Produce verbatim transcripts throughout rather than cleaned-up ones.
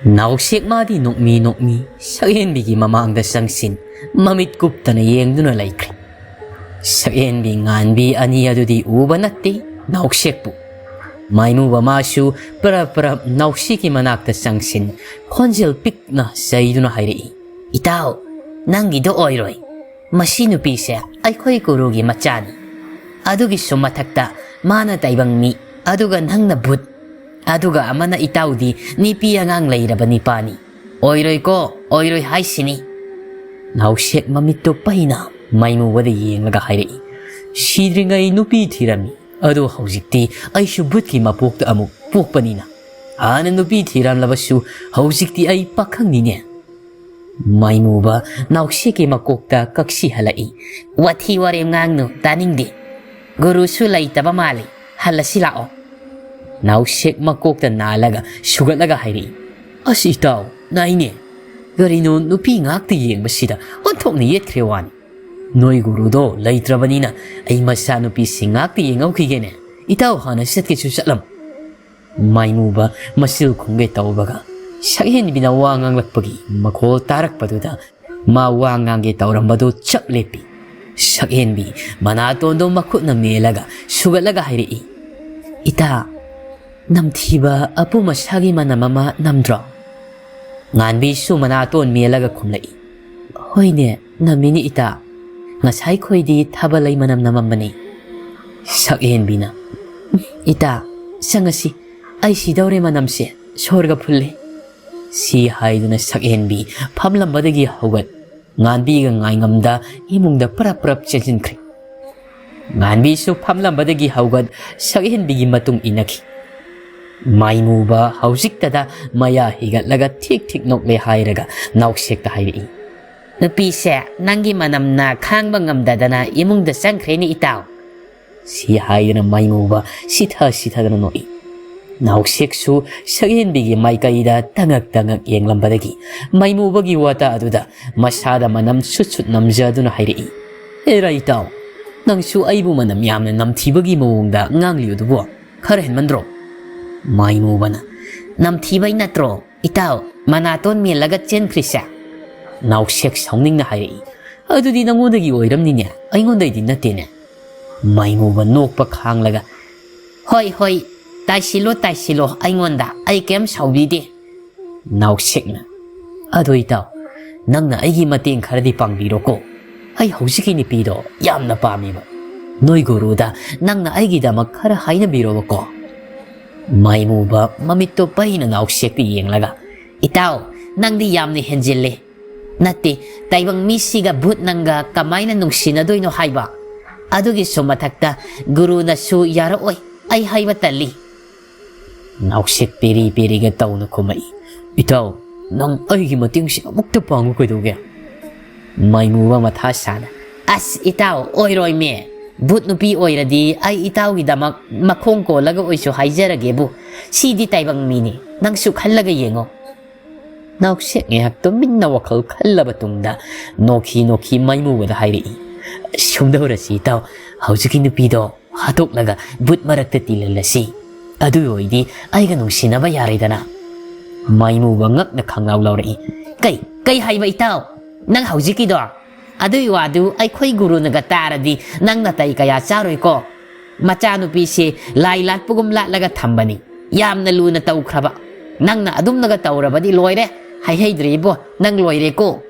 ꯅꯥꯎꯁꯦꯛ ꯃꯥꯗꯤ ꯅꯣꯛꯃꯤ ꯅꯣꯛꯃꯤ ꯁꯛꯍꯦꯟꯕꯤꯒꯤ ꯃꯃꯥꯡꯗ ꯆꯪꯁꯤꯟ ꯃꯃꯤꯠ ꯀꯨꯞꯇꯅ ꯌꯦꯡꯗꯨꯅ ꯂꯩꯈ꯭ꯔꯦ꯫ ꯁꯛꯍꯦꯟꯕꯤ ꯉꯥꯟꯕꯤ ꯑꯅꯤ ꯑꯗꯨꯗꯤ ꯎꯕ ꯅꯠꯇꯦ ꯅꯥꯎꯁꯦꯛꯄꯨ꯫ ꯃꯥꯏꯃꯨꯕ ꯃꯥꯁꯨ ꯄꯔꯞ ꯄꯔꯞ ꯅꯥꯎꯁꯦꯛꯀꯤ ꯃꯅꯥꯛꯇ ꯆꯪꯁꯤꯟ ꯈꯣꯟꯖꯦꯜ ꯄꯤꯛꯅ ꯆꯩꯗꯨꯅ ꯍꯥꯏꯔꯛꯏ, "ꯏꯇꯥꯎ, ꯅꯪꯒꯤꯗꯣ ꯑꯣꯏꯔꯣꯏ꯫ ꯃꯁꯤ ꯅꯨꯄꯤꯁꯦ ꯑꯩꯈꯣꯏ ꯒꯨꯔꯨꯒꯤ ꯃꯆꯥꯅꯤ꯫ ꯑꯗꯨꯒꯤꯁꯨ ꯃꯊꯛꯇ ꯃꯥꯅ ꯇꯥꯏꯕꯪ ꯃꯤ, ꯑꯗꯨꯒ ꯅꯪꯅ ꯚꯨꯠ, ꯑꯗꯨꯒ ꯑꯃꯅ ꯏꯇꯥꯎꯗꯤ ꯅꯨꯄꯤ ꯑꯉꯥꯡ ꯂꯩꯔꯕ ꯅꯤꯄꯥꯅꯤ꯫ ꯑꯣꯏꯔꯣꯏꯀꯣ, ꯑꯣꯏꯔꯣꯏ ꯍꯥꯏꯁꯤꯅꯤ꯫" ꯅꯥꯎꯁꯦꯛ ꯃꯃꯤꯠꯇꯨ ꯄꯩꯅ ꯃꯥꯏꯃꯨꯕꯗ ꯌꯦꯡꯂꯒ ꯍꯥꯏꯔꯛꯏ, "ꯁꯤꯗ꯭ꯔꯤꯉꯩ ꯅꯨꯄꯤ ꯊꯤꯔꯝꯃꯤ, ꯑꯗꯣ ꯍꯧꯖꯤꯛꯇꯤ ꯑꯩꯁꯨ ꯚꯨꯠꯀꯤ ꯃꯄꯣꯛꯇ ꯑꯃꯨꯛ ꯄꯣꯛꯄꯅꯤꯅ꯫ ꯍꯥꯟꯅ ꯅꯨꯄꯤ ꯊꯤꯔꯝꯂꯕꯁꯨ ꯍꯧꯖꯤꯛꯇꯤ ꯑꯩ ꯄꯥꯈꯪꯅꯤꯅꯦ꯫" ꯃꯥꯏꯃꯨꯕ ꯅꯥꯎꯁꯦꯛꯀꯤ ꯃꯀꯣꯛꯇ ꯀꯛꯁꯤ ꯍꯜꯂꯛꯏ꯫ "ꯋꯥꯊꯤ ꯋꯥꯔꯦꯝ ꯉꯥꯡꯅꯨ, ꯇꯥꯅꯤꯡꯗꯦ꯫ ꯒꯨꯔꯨꯁꯨ ꯂꯩꯇꯕ ꯃꯥꯜꯂꯤ, ꯍꯜꯂꯁꯤ ꯂꯥꯛꯑꯣ꯫" ꯅꯥꯎꯁꯦꯛ ꯃꯀꯣꯛꯇ ꯅꯥꯜꯂꯒ ꯁꯨꯒꯠꯂꯒ ꯍꯥꯏꯔꯛꯏ, "ꯑꯁ ꯏꯇꯥꯎ, ꯅꯥꯏꯅꯦ꯫ ꯀꯔꯤꯅꯣ ꯅꯨꯄꯤ ꯉꯥꯛꯇ ꯌꯦꯡꯕꯁꯤꯗ ꯑꯣꯟꯊꯣꯛꯅ ꯌꯦꯠꯈ꯭ꯔꯦ ꯋꯥꯅꯤ꯫ ꯅꯣꯏ ꯒꯨꯔꯨꯗꯣ ꯂꯩꯇ꯭ꯔꯕꯅꯤꯅ ꯑꯩ ꯃꯆꯥ ꯅꯨꯄꯤꯁꯤꯡ ꯉꯥꯛꯇ ꯌꯦꯡꯍꯧꯈꯤꯒꯦꯅꯦ꯫ ꯏꯇꯥꯎ ꯍꯥꯟꯅ ꯆꯠꯀꯦꯁꯨ ꯆꯠꯂꯝ꯫" ꯃꯥꯏꯃꯨꯕ ꯃꯆꯤꯜ ꯈꯨꯝꯒꯦ ꯇꯧꯕꯒ ꯁꯛꯍꯦꯟꯕꯤꯅ ꯋꯥ ꯉꯥꯡꯂꯛꯄꯒꯤ ꯃꯈꯣꯜ ꯇꯥꯔꯛꯄꯗꯨꯗ ꯃꯥ ꯋꯥ ꯉꯥꯡꯒꯦ ꯇꯧꯔꯝꯕꯗꯨ ꯆꯞ ꯂꯦꯞꯄꯤ꯫ ꯁꯛꯍꯦꯟꯕꯤ ꯃꯅꯥꯇꯣꯟꯗꯣ ꯃꯈꯨꯠꯅ ꯃꯦꯜꯂꯒ ꯁꯨꯒꯠꯂꯒ ꯍꯥꯏꯔꯛꯏ, "ꯏꯇꯥ, ꯅꯝꯊꯤꯕ ꯑꯄꯨ ꯃꯁꯥꯒꯤ ꯃꯅꯝ ꯑꯃ ꯅꯝꯗ꯭ꯔꯣ?" ꯉꯥꯟꯕꯤꯁꯨ ꯃꯅꯥꯇꯣꯟ ꯃꯦꯜꯂꯒ ꯈꯨꯝꯂꯛꯏ, "ꯍꯣꯏꯅꯦ, ꯅꯝꯃꯤꯅꯤ ꯏꯇꯥ꯫ ꯉꯁꯥꯏ ꯈꯣꯏꯗꯤ ꯊꯥꯕꯜꯂꯩ ꯃꯅꯝ ꯅꯝꯃꯝꯕꯅꯤ꯫" ꯁꯛꯍꯦꯟꯕꯤꯅ, "ꯏꯇꯥ, ꯆꯪꯉꯁꯤ꯫ ꯑꯩ ꯁꯤꯗꯧꯔꯦ ꯃꯅꯝꯁꯦ, ꯁꯣꯔꯒ ꯐꯨꯜꯂꯦ꯫" ꯁꯤ ꯍꯥꯏꯗꯨꯅ ꯁꯛꯍꯦꯟꯕꯤ ꯐꯝꯂꯝꯕꯗꯒꯤ ꯍꯧꯒꯠ ꯉꯥꯟꯕꯤꯒ ꯉꯥꯏꯉꯝꯗ ꯏꯃꯨꯡꯗ ꯄꯔꯞ ꯄꯔꯞ ꯆꯦꯟꯁꯤꯟꯈ꯭ꯔꯦ꯫ ꯉꯥꯟꯕꯤꯁꯨ ꯐꯝꯂꯝꯕꯗꯒꯤ ꯍꯧꯒꯠ ꯁꯛꯍꯦꯟꯕꯤꯒꯤ ꯃꯇꯨꯡ ꯏꯟꯅꯈꯤ꯫ ꯃꯥꯏꯃꯨꯕ ꯍꯧꯖꯤꯛꯇꯗ ꯃꯌꯥ ꯍꯤꯒꯠꯂꯒ ꯊꯤꯛ ꯊꯤꯛ ꯅꯣꯛꯂꯦ ꯍꯥꯏꯔꯒ ꯅꯥꯎꯁꯦꯛꯇ ꯍꯥꯏꯔꯛꯏ, "ꯅꯨꯄꯤꯁꯦ ꯅꯪꯒꯤ ꯃꯅꯝꯅ ꯈꯥꯡꯕ ꯉꯝꯗꯗꯅ ꯏꯃꯨꯡꯗ ꯆꯪꯈ꯭ꯔꯦꯅꯦ ꯏꯇꯥꯎ꯫" ꯁꯤ ꯍꯥꯏꯗꯨꯅ ꯃꯥꯏꯃꯨꯕ ꯁꯤꯊ ꯁꯤꯊꯗꯅ ꯅꯣꯛꯏ꯫ ꯅꯥꯎꯁꯦꯛꯁꯨ ꯁꯛꯍꯦꯟꯕꯤꯒꯤ ꯃꯥꯏꯀꯩꯗ ꯇꯉꯛ ꯇꯉꯛ ꯌꯦꯡꯂꯝꯕꯗꯒꯤ ꯃꯥꯏꯃꯨꯕꯒꯤ ꯋꯥꯇꯥ ꯑꯗꯨꯗ ꯃꯁꯥꯗ ꯃꯅꯝ ꯁꯨꯠ ꯁꯨꯠ ꯅꯝꯖꯗꯨꯅ ꯍꯥꯏꯔꯛꯏ, "ꯑꯦꯔꯥ ꯏꯇꯥꯎ, ꯅꯪꯁꯨ ꯑꯩꯕꯨ ꯃꯅꯝ ꯌꯥꯝꯅ ꯅꯝꯊꯤꯕꯒꯤ ꯃꯑꯣꯡꯗ ꯉꯥꯡꯂꯤꯕꯗꯨꯕꯨ ꯈꯔ ꯍꯦꯟꯃꯟꯗ꯭ꯔꯣ?" ꯃꯥꯏꯃꯨꯕꯅ, "ꯅꯝꯊꯤꯕꯩ ꯅꯠꯇ꯭ꯔꯣ "ꯏꯇꯥꯎ, ꯃꯅꯥꯇꯣꯟ ꯃꯦꯜꯂꯒ ꯆꯦꯟꯈ꯭ꯔꯤꯁꯦ?" ꯅꯥꯎꯁꯦꯛ ꯁꯥꯎꯅꯤꯡꯅ ꯍꯥꯏꯔꯛꯏ꯫ "ꯑꯗꯨꯗꯤ ꯅꯉꯣꯟꯗꯒꯤ ꯑꯣꯏꯔꯝꯅꯤꯅꯦ, ꯑꯩꯉꯣꯟꯗꯒꯤꯗꯤ ꯅꯠꯇꯦꯅꯦ?" ꯃꯥꯏꯃꯨꯕ ꯅꯣꯛꯄ ꯈꯥꯡꯂꯒ, "ꯍꯣꯏ, ꯍꯣꯏ, ꯇꯥꯏꯁꯤꯜꯂꯣ, ꯇꯥꯏꯁꯤꯜꯂꯣ ꯑꯩꯉꯣꯟꯗ, ꯑꯩ ꯀꯩꯝ ꯁꯥꯎꯕꯤꯗꯦ꯫" ꯅꯥꯎꯁꯦꯛꯅ, "ꯑꯗꯣ ꯏꯇꯥꯎ, ꯅꯪꯅ ꯑꯩꯒꯤ ꯃꯇꯦꯡ ꯈꯔꯗꯤ ꯄꯥꯡꯕꯤꯔꯣꯀꯣ꯫ ꯑꯩ ꯍꯧꯖꯤꯛꯀꯤ ꯅꯨꯄꯤꯗꯣ ꯌꯥꯝꯅ ꯄꯥꯝꯃꯦꯕ꯫ ꯅꯣꯏ ꯒꯨꯔꯨꯗ ꯅꯪꯅ ꯑꯩꯒꯤꯗꯃꯛ ꯈꯔ ꯍꯥꯏꯅꯕꯤꯔꯣꯕꯀꯣ꯫" ꯃꯥꯏꯃꯨꯕ ꯃꯃꯤꯠꯇꯣ ꯄꯩꯅ ꯅꯥꯎꯁꯦꯛꯇ ꯌꯦꯡꯂꯒ, "ꯏꯇꯥꯎ, ꯅꯪꯗꯤ ꯌꯥꯝꯅ ꯍꯦꯟꯖꯤꯜꯂꯦ꯫ ꯅꯠꯇꯦ, ꯇꯥꯏꯕꯪ ꯃꯤꯁꯤꯒ ꯚꯨꯠ ꯅꯪꯒ ꯀꯃꯥꯏꯅ ꯅꯨꯡꯁꯤꯅꯗꯣꯏꯅꯣ ꯍꯥꯏꯕ? ꯑꯗꯨꯒꯤꯁꯨ ꯃꯊꯛꯇ ꯒꯨꯔꯨꯅꯁꯨ ꯌꯥꯔꯛꯑꯣꯏ, ꯑꯩ ꯍꯥꯏꯕ ꯇꯜꯂꯤ꯫" ꯅꯥꯎꯁꯦꯛ ꯄꯦꯔꯤ ꯄꯦꯔꯤꯒ ꯇꯧꯅ ꯈꯨꯝꯃꯛꯏ, "ꯏꯇꯥꯎ, ꯅꯪ ꯑꯩꯒꯤ ꯃꯇꯦꯡꯁꯦ ꯑꯃꯨꯛꯇ ꯄꯥꯡꯉꯨ ꯀꯩꯗꯧꯒꯦ?" ꯃꯥꯏꯃꯨꯕ ꯃꯊꯥ ꯁꯥꯅ, "ꯑꯁ ꯏꯇꯥꯎ, ꯑꯣꯏꯔꯣꯏꯃꯦ꯫ ꯚꯨꯠ ꯅꯨꯄꯤ ꯑꯣꯏꯔꯗꯤ ꯑꯩ ꯏꯇꯥꯎꯒꯤꯗꯃꯛ ꯃꯈꯣꯡ ꯀꯣꯜꯂꯒ ꯑꯣꯏꯁꯨ ꯍꯥꯏꯖꯔꯒꯦꯕꯨ꯫ ꯁꯤꯗꯤ ꯇꯥꯏꯕꯪ ꯃꯤꯅꯤ, ꯅꯪꯁꯨ ꯈꯜꯂꯒ ꯌꯦꯡꯉꯣ꯫" ꯅꯥꯎꯁꯦꯛ ꯉꯥꯏꯍꯥꯛ ꯇꯨꯃꯤꯟꯅ ꯋꯥꯈꯜ ꯈꯜꯂꯕ ꯇꯨꯡꯗ ꯅꯣꯛꯈꯤ ꯅꯣꯛꯈꯤ ꯃꯥꯏꯃꯨꯕꯗ ꯍꯥꯏꯔꯛꯏ, "ꯁꯨꯝꯗꯧꯔꯁꯤ ꯏꯇꯥꯎ, ꯍꯧꯖꯤꯛꯀꯤ ꯅꯨꯄꯤꯗꯣ ꯍꯥꯠꯇꯣꯛꯂꯒ ꯚꯨꯠ ꯃꯔꯛꯇ ꯇꯤꯜꯍꯜꯂꯁꯤ꯫ ꯑꯗꯨ ꯑꯣꯏꯗꯤ ꯑꯩꯒ ꯅꯨꯡꯁꯤꯅꯕ ꯌꯥꯔꯦꯗꯅ꯫" ꯃꯥꯏꯃꯨꯕ ꯉꯛꯅ ꯈꯪꯂꯥꯎ ꯂꯥꯎꯔꯛꯏ, "ꯀꯩ, ꯀꯩ ꯍꯥꯏꯕ ꯏꯇꯥꯎ? ꯅꯪ ꯍꯧꯖꯤꯛꯀꯤꯗꯣ? ꯑꯗꯨꯒꯤ ꯋꯥꯗꯨ ꯑꯩꯈꯣꯏ ꯒꯨꯔꯨꯅꯒ ꯇꯥꯔꯗꯤ ꯅꯪ ꯅꯥꯇꯩ ꯀꯌꯥ ꯆꯥꯔꯣꯏꯀꯣ꯫ ꯃꯆꯥꯅꯨꯄꯤꯁꯦ ꯂꯥꯏ ꯂꯥꯠꯄꯒꯨꯝ ꯂꯥꯠꯂꯒ ꯊꯝꯕꯅꯤ꯫ ꯌꯥꯝꯅ ꯂꯨꯅ ꯇꯧꯈ꯭ꯔꯕ꯫ ꯅꯪꯅ ꯑꯗꯨꯝꯅꯒ ꯇꯧꯔꯕꯗꯤ ꯂꯣꯏꯔꯦ꯫ ꯍꯥꯏꯍꯩꯗ꯭ꯔꯦ ꯏꯕꯣ, ꯅꯪ ꯂꯣꯏꯔꯦꯀꯣ꯫"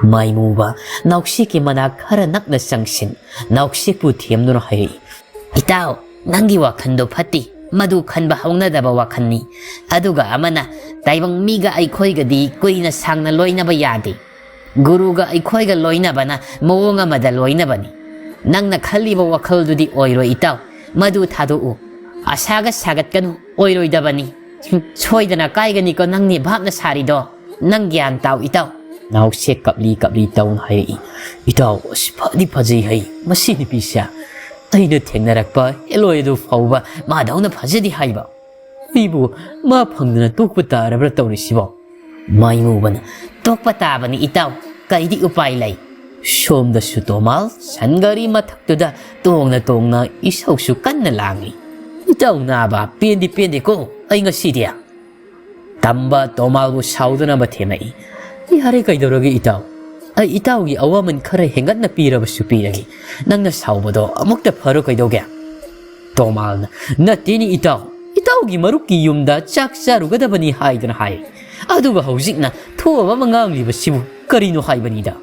ꯃꯥꯏꯃꯨꯕ ꯅꯥꯎꯁꯦꯛꯀꯤ ꯃꯅꯥꯛ ꯈꯔ ꯅꯛꯅ ꯆꯪꯁꯤꯟ, ꯅꯥꯎꯁꯦꯛꯄꯨ ꯊꯦꯝꯗꯨꯅ ꯍꯥꯏꯔꯛꯏ, "ꯏꯇꯥꯎ, ꯅꯪꯒꯤ ꯋꯥꯈꯜꯗꯣ ꯐꯠꯇꯦ꯫ ꯃꯗꯨ ꯈꯟꯕ ꯍꯧꯅꯗꯕ ꯋꯥꯈꯜꯅꯤ꯫ ꯑꯗꯨꯒ ꯑꯃꯅ, ꯇꯥꯏꯕꯪ ꯃꯤꯒ ꯑꯩꯈꯣꯏꯒꯗꯤ ꯀꯨꯏꯅ ꯁꯥꯡꯅ ꯂꯣꯏꯅꯕ ꯌꯥꯗꯦ꯫ ꯒꯨꯔꯨꯒ ꯑꯩꯈꯣꯏꯒ ꯂꯣꯏꯅꯕꯅ ꯃꯑꯣꯡ ꯑꯃꯗ ꯂꯣꯏꯅꯕꯅꯤ꯫ ꯅꯪꯅ ꯈꯜꯂꯤꯕ ꯋꯥꯈꯜꯗꯨꯗꯤ ꯑꯣꯏꯔꯣꯏ ꯏꯇꯥꯎ꯫ ꯃꯗꯨ ꯊꯥꯗꯣꯛꯎ꯫ ꯑꯁꯥꯒ ꯁꯥꯒꯠꯀꯅꯨ, ꯑꯣꯏꯔꯣꯏꯗꯕꯅꯤ꯫ ꯁꯣꯏꯗꯅ ꯀꯥꯏꯒꯅꯤꯀꯣ ꯅꯪꯅꯤ ꯚꯥꯞꯅ ꯁꯥꯔꯤꯗꯣ꯫ ꯅꯪ ꯒ꯭ꯌꯥꯟ ꯇꯥꯎ ꯏꯇꯥꯎ꯫" ꯅꯥꯎꯁꯦꯛ ꯀꯞꯂꯤ ꯀꯞꯂꯤ ꯇꯧꯅ ꯍꯥꯏꯔꯛꯏ, "ꯏꯇꯥꯎ, ꯑꯁ, ꯐꯗꯤ ꯐꯖꯩ ꯍꯩ꯫ ꯃꯁꯤ ꯅꯨꯄꯤꯁꯦ ꯑꯩꯅ ꯊꯦꯡꯅꯔꯛꯄ ꯍꯦꯂꯣꯏ ꯑꯗꯨ ꯐꯥꯎꯕ ꯃꯥꯗꯧꯅ ꯐꯖꯗꯦ ꯍꯥꯏꯕ꯫ ꯑꯩꯕꯨ ꯃꯥ ꯐꯪꯗꯅ ꯇꯣꯛꯄ ꯇꯥꯔꯕ꯭ꯔꯥ ꯇꯧꯔꯤꯁꯤꯕꯣ?" ꯃꯥꯏꯃꯨꯕꯅ, "ꯇꯣꯛꯄ ꯇꯥꯕꯅꯤ ꯏꯇꯥꯎ, ꯀꯩꯗꯤ ꯎꯄꯥꯏ ꯂꯩ?" ꯁꯣꯝꯗꯁꯨ ꯇꯣꯃꯥꯜ ꯁꯟꯒꯥꯔꯤ ꯃꯊꯛꯇꯨꯗ ꯇꯣꯡꯅ ꯇꯣꯡꯅ ꯏꯁꯧꯁꯨ ꯀꯟꯅ ꯂꯥꯡꯂꯤ꯫ "ꯏꯇꯥꯎ ꯅꯥꯕ, ꯄꯦꯟꯗꯤ ꯄꯦꯟꯗꯦꯀꯣ ꯑꯩ ꯉꯁꯤꯗꯤ꯫" ꯇꯝꯕ ꯇꯣꯃꯥꯜꯕꯨ ꯁꯥꯎꯗꯅꯕ ꯊꯦꯝꯃꯛꯏ꯫ "ꯌꯥꯔꯦ, ꯀꯩꯗꯧꯔꯒꯦ ꯏꯇꯥꯎ? ꯑꯩ ꯏꯇꯥꯎꯒꯤ ꯑꯋꯥꯃꯟ ꯈꯔ ꯍꯦꯟꯒꯠꯅ ꯄꯤꯔꯕꯁꯨ ꯄꯤꯔꯒꯦ꯫ ꯅꯪꯅ ꯁꯥꯎꯕꯗꯣ ꯑꯃꯨꯛꯇ ꯐꯔꯣ ꯀꯩꯗꯧꯒꯦ?" ꯇꯣꯃꯥꯜꯅ, "ꯅꯠꯇꯦꯅꯦ ꯏꯇꯥꯎ, ꯏꯇꯥꯎꯒꯤ ꯃꯔꯨꯞꯀꯤ ꯌꯨꯝꯗ ꯆꯥꯛ ꯆꯥꯔꯨꯒꯗꯕꯅꯤ ꯍꯥꯏꯗꯅ ꯍꯥꯏ꯫ ꯑꯗꯨꯒ ꯍꯧꯖꯤꯛꯅ ꯊꯣꯛꯑꯕ ꯑꯃ ꯉꯥꯡꯂꯤꯕꯁꯤꯕꯨ ꯀꯔꯤꯅꯣ ꯍꯥꯏꯕꯅꯤꯗ?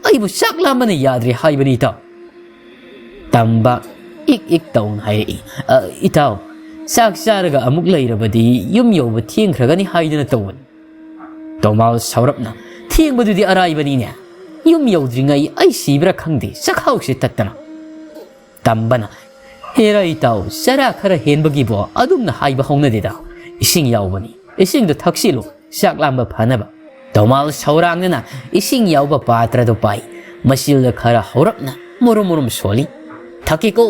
ꯑꯩꯕꯨ ꯆꯥꯛ ꯂꯥꯝꯕꯅ ꯌꯥꯗ꯭ꯔꯦ ꯍꯥꯏꯕꯅꯤ ꯏꯇꯥꯎ꯫" ꯇꯝꯕ ꯏꯛ ꯏꯛ ꯇꯧꯅ ꯍꯥꯏꯔꯛꯏ, "ꯑ, ꯏꯇꯥꯎ, ꯆꯥꯛ ꯆꯥꯔꯒ ꯑꯃꯨꯛ ꯂꯩꯔꯕꯗꯤ ꯌꯨꯝ ꯌꯧꯕ ꯊꯦꯡꯈ꯭ꯔꯒꯅꯤ ꯍꯥꯏꯗꯅ ꯇꯧꯕꯅꯤ꯫" ꯇꯣꯃꯥꯜ ꯁꯥꯎꯔꯞꯅ, "ꯊꯦꯡꯕꯗꯨꯗꯤ ꯑꯔꯥꯏꯕꯅꯤꯅꯦ꯫ ꯌꯨꯝ ꯌꯧꯗ꯭ꯔꯤꯉꯩ ꯑꯩ ꯁꯤꯕ꯭ꯔꯥ ꯈꯪꯗꯦ, ꯆꯈꯥꯎꯁꯦ ꯇꯠꯇꯅ꯫" ꯇꯝꯕꯅ, "ꯍꯦꯔꯥ ꯏꯇꯥꯎ, ꯆꯔꯥ ꯈꯔ ꯍꯦꯟꯕꯒꯤꯕꯣ ꯑꯗꯨꯝꯅ ꯍꯥꯏꯕ ꯍꯧꯅꯗꯦꯗ꯫ ꯏꯁꯤꯡ ꯌꯥꯎꯕꯅꯤ, ꯏꯁꯤꯡꯗꯣ ꯊꯛꯆꯤꯜꯂꯨ, ꯆꯥꯛ ꯂꯥꯝꯕ ꯐꯅꯕ꯫" ꯇꯣꯃꯥꯜ ꯁꯧꯔꯥꯡꯗꯅ ꯏꯁꯤꯡ ꯌꯥꯎꯕ ꯄꯥꯇ꯭ꯔꯗꯨ ꯄꯥꯏ꯫ ꯃꯆꯤꯜꯗ ꯈꯔ ꯍꯧꯔꯞꯅ ꯃꯨꯔꯨꯝ ꯃꯨꯔꯨꯝ ꯁꯣꯜꯂꯤ꯫ "ꯊꯛꯀꯦꯀꯣ,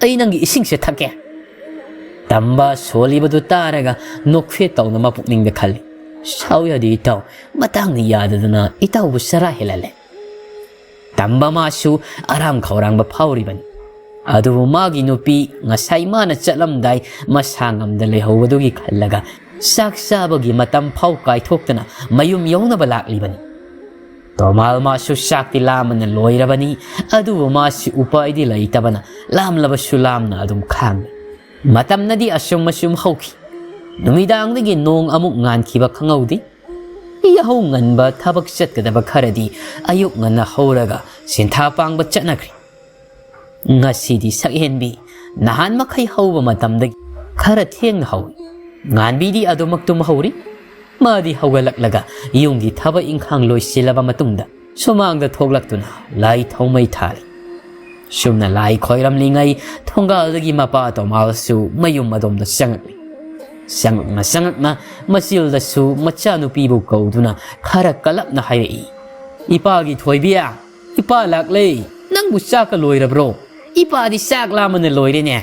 ꯑꯩ ꯅꯪꯒꯤ ꯏꯁꯤꯡꯁꯦ ꯊꯛꯀꯦ꯫" ꯇꯝꯕ ꯁꯣꯜꯂꯤꯕꯗꯨ ꯇꯥꯔꯒ ꯅꯣꯛꯐꯦꯠ ꯇꯧꯅ ꯃꯄꯨꯛꯅꯤꯡꯗ ꯈꯜꯂꯤ, "ꯁꯥꯎ ꯌꯥꯗꯦ ꯏꯇꯥꯎ, ꯃꯇꯥꯡꯅ ꯌꯥꯗꯗꯅ ꯏꯇꯥꯎꯕꯨ ꯆꯔꯥ ꯍꯦꯜꯍꯜꯂꯦ꯫" ꯇꯝꯕ ꯃꯥꯁꯨ ꯑꯔꯥꯝ ꯈꯧꯔꯥꯡꯕ ꯐꯥꯎꯔꯤꯕꯅꯤ꯫ ꯑꯗꯨꯕꯨ ꯃꯥꯒꯤ ꯅꯨꯄꯤ ꯉꯁꯥꯏ ꯃꯥꯅ ꯆꯠꯂꯝꯗꯥꯏ ꯃꯁꯥ ꯉꯝꯗ ꯂꯩꯍꯧꯕꯗꯨꯒꯤ ꯈꯜꯂꯒ ꯆꯥꯛ ꯆꯥꯕꯒꯤ ꯃꯇꯝ ꯐꯥꯎ ꯀꯥꯏꯊꯣꯛꯇꯅ ꯃꯌꯨꯝ ꯌꯧꯅꯕ ꯂꯥꯛꯂꯤꯕꯅꯤ꯫ ꯇꯣꯃꯥꯜ ꯃꯥꯁꯨ ꯆꯥꯛꯇꯤ ꯂꯥꯝꯕꯅ ꯂꯣꯏꯔꯕꯅꯤ, ꯑꯗꯨꯕꯨ ꯃꯥꯁꯤ ꯎꯄꯥꯏꯗꯤ ꯂꯩꯇꯕꯅ ꯂꯥꯝꯂꯕꯁꯨ ꯂꯥꯝꯅ ꯑꯗꯨꯝ ꯈꯥꯡꯂꯤ꯫ ꯃꯇꯝꯅꯗꯤ ꯑꯁꯨꯝ ꯑꯁꯨꯝ ꯍꯧꯈꯤ꯫ ꯅꯨꯃꯤꯗꯥꯡꯗꯒꯤ ꯅꯣꯡ ꯑꯃꯨꯛ ꯉꯥꯟꯈꯤꯕ ꯈꯪꯍꯧꯗꯦ꯫ ꯌꯥꯍꯧ ꯉꯟꯕ ꯊꯕꯛ ꯆꯠꯀꯗꯕ ꯈꯔꯗꯤ ꯑꯌꯨꯛ ꯉꯟꯅ ꯍꯧꯔꯒ ꯁꯤꯟꯊꯥ ꯄꯥꯡꯕ ꯆꯠꯅꯈ꯭ꯔꯦ꯫ ꯉꯁꯤꯗꯤ ꯁꯛꯍꯦꯟꯕꯤ ꯅꯍꯥꯟ ꯃꯈꯩ ꯍꯧꯕ ꯃꯇꯝꯗꯒꯤ ꯈꯔ ꯊꯦꯡꯅ ꯍꯧꯏ꯫ ꯉꯥꯟꯕꯤꯗꯤ ꯑꯗꯨꯃꯛ ꯇꯨꯝꯍꯧꯔꯤ꯫ ꯃꯥꯗꯤ ꯍꯧꯒꯠꯂꯛꯂꯒ ꯌꯨꯝꯒꯤ ꯊꯕꯛ ꯏꯪꯈꯥꯡ ꯂꯣꯏꯁꯤꯜꯂꯕ ꯃꯇꯨꯡꯗ ꯁꯨꯃꯥꯡꯗ ꯊꯣꯛꯂꯛꯇꯨꯅ ꯂꯥꯏ ꯊꯧꯃꯩ ꯊꯥꯜꯂꯤ꯫ ꯁꯨꯝꯅ ꯂꯥꯏ ꯈꯣꯏꯔꯝꯂꯤꯉꯩ ꯊꯣꯡꯒꯥꯜꯗꯒꯤ ꯃꯄꯥ ꯇꯣꯃꯥꯜꯁꯨ ꯃꯌꯨꯝ ꯑꯗꯣꯝꯗ ꯆꯪꯉꯛꯂꯤ꯫ ꯆꯪꯉꯛꯅ ꯆꯪꯉꯛꯅ ꯃꯆꯤꯜꯗꯁꯨ ꯃꯆꯥꯅꯨꯄꯤꯕꯨ ꯀꯧꯗꯨꯅ ꯈꯔ ꯀꯜꯂꯞꯅ ꯍꯥꯏꯔꯛꯏ, "ꯏꯄꯥꯒꯤ ꯊꯣꯏꯕꯤ, ꯏꯄꯥ ꯂꯥꯛꯂꯦ꯫ ꯅꯪꯕꯨ ꯆꯥꯛꯀ ꯂꯣꯏꯔꯕ꯭ꯔꯣ? ꯏꯄꯥꯗꯤ ꯆꯥꯛ ꯂꯥꯝꯕꯅ ꯂꯣꯏꯔꯦꯅꯦ꯫"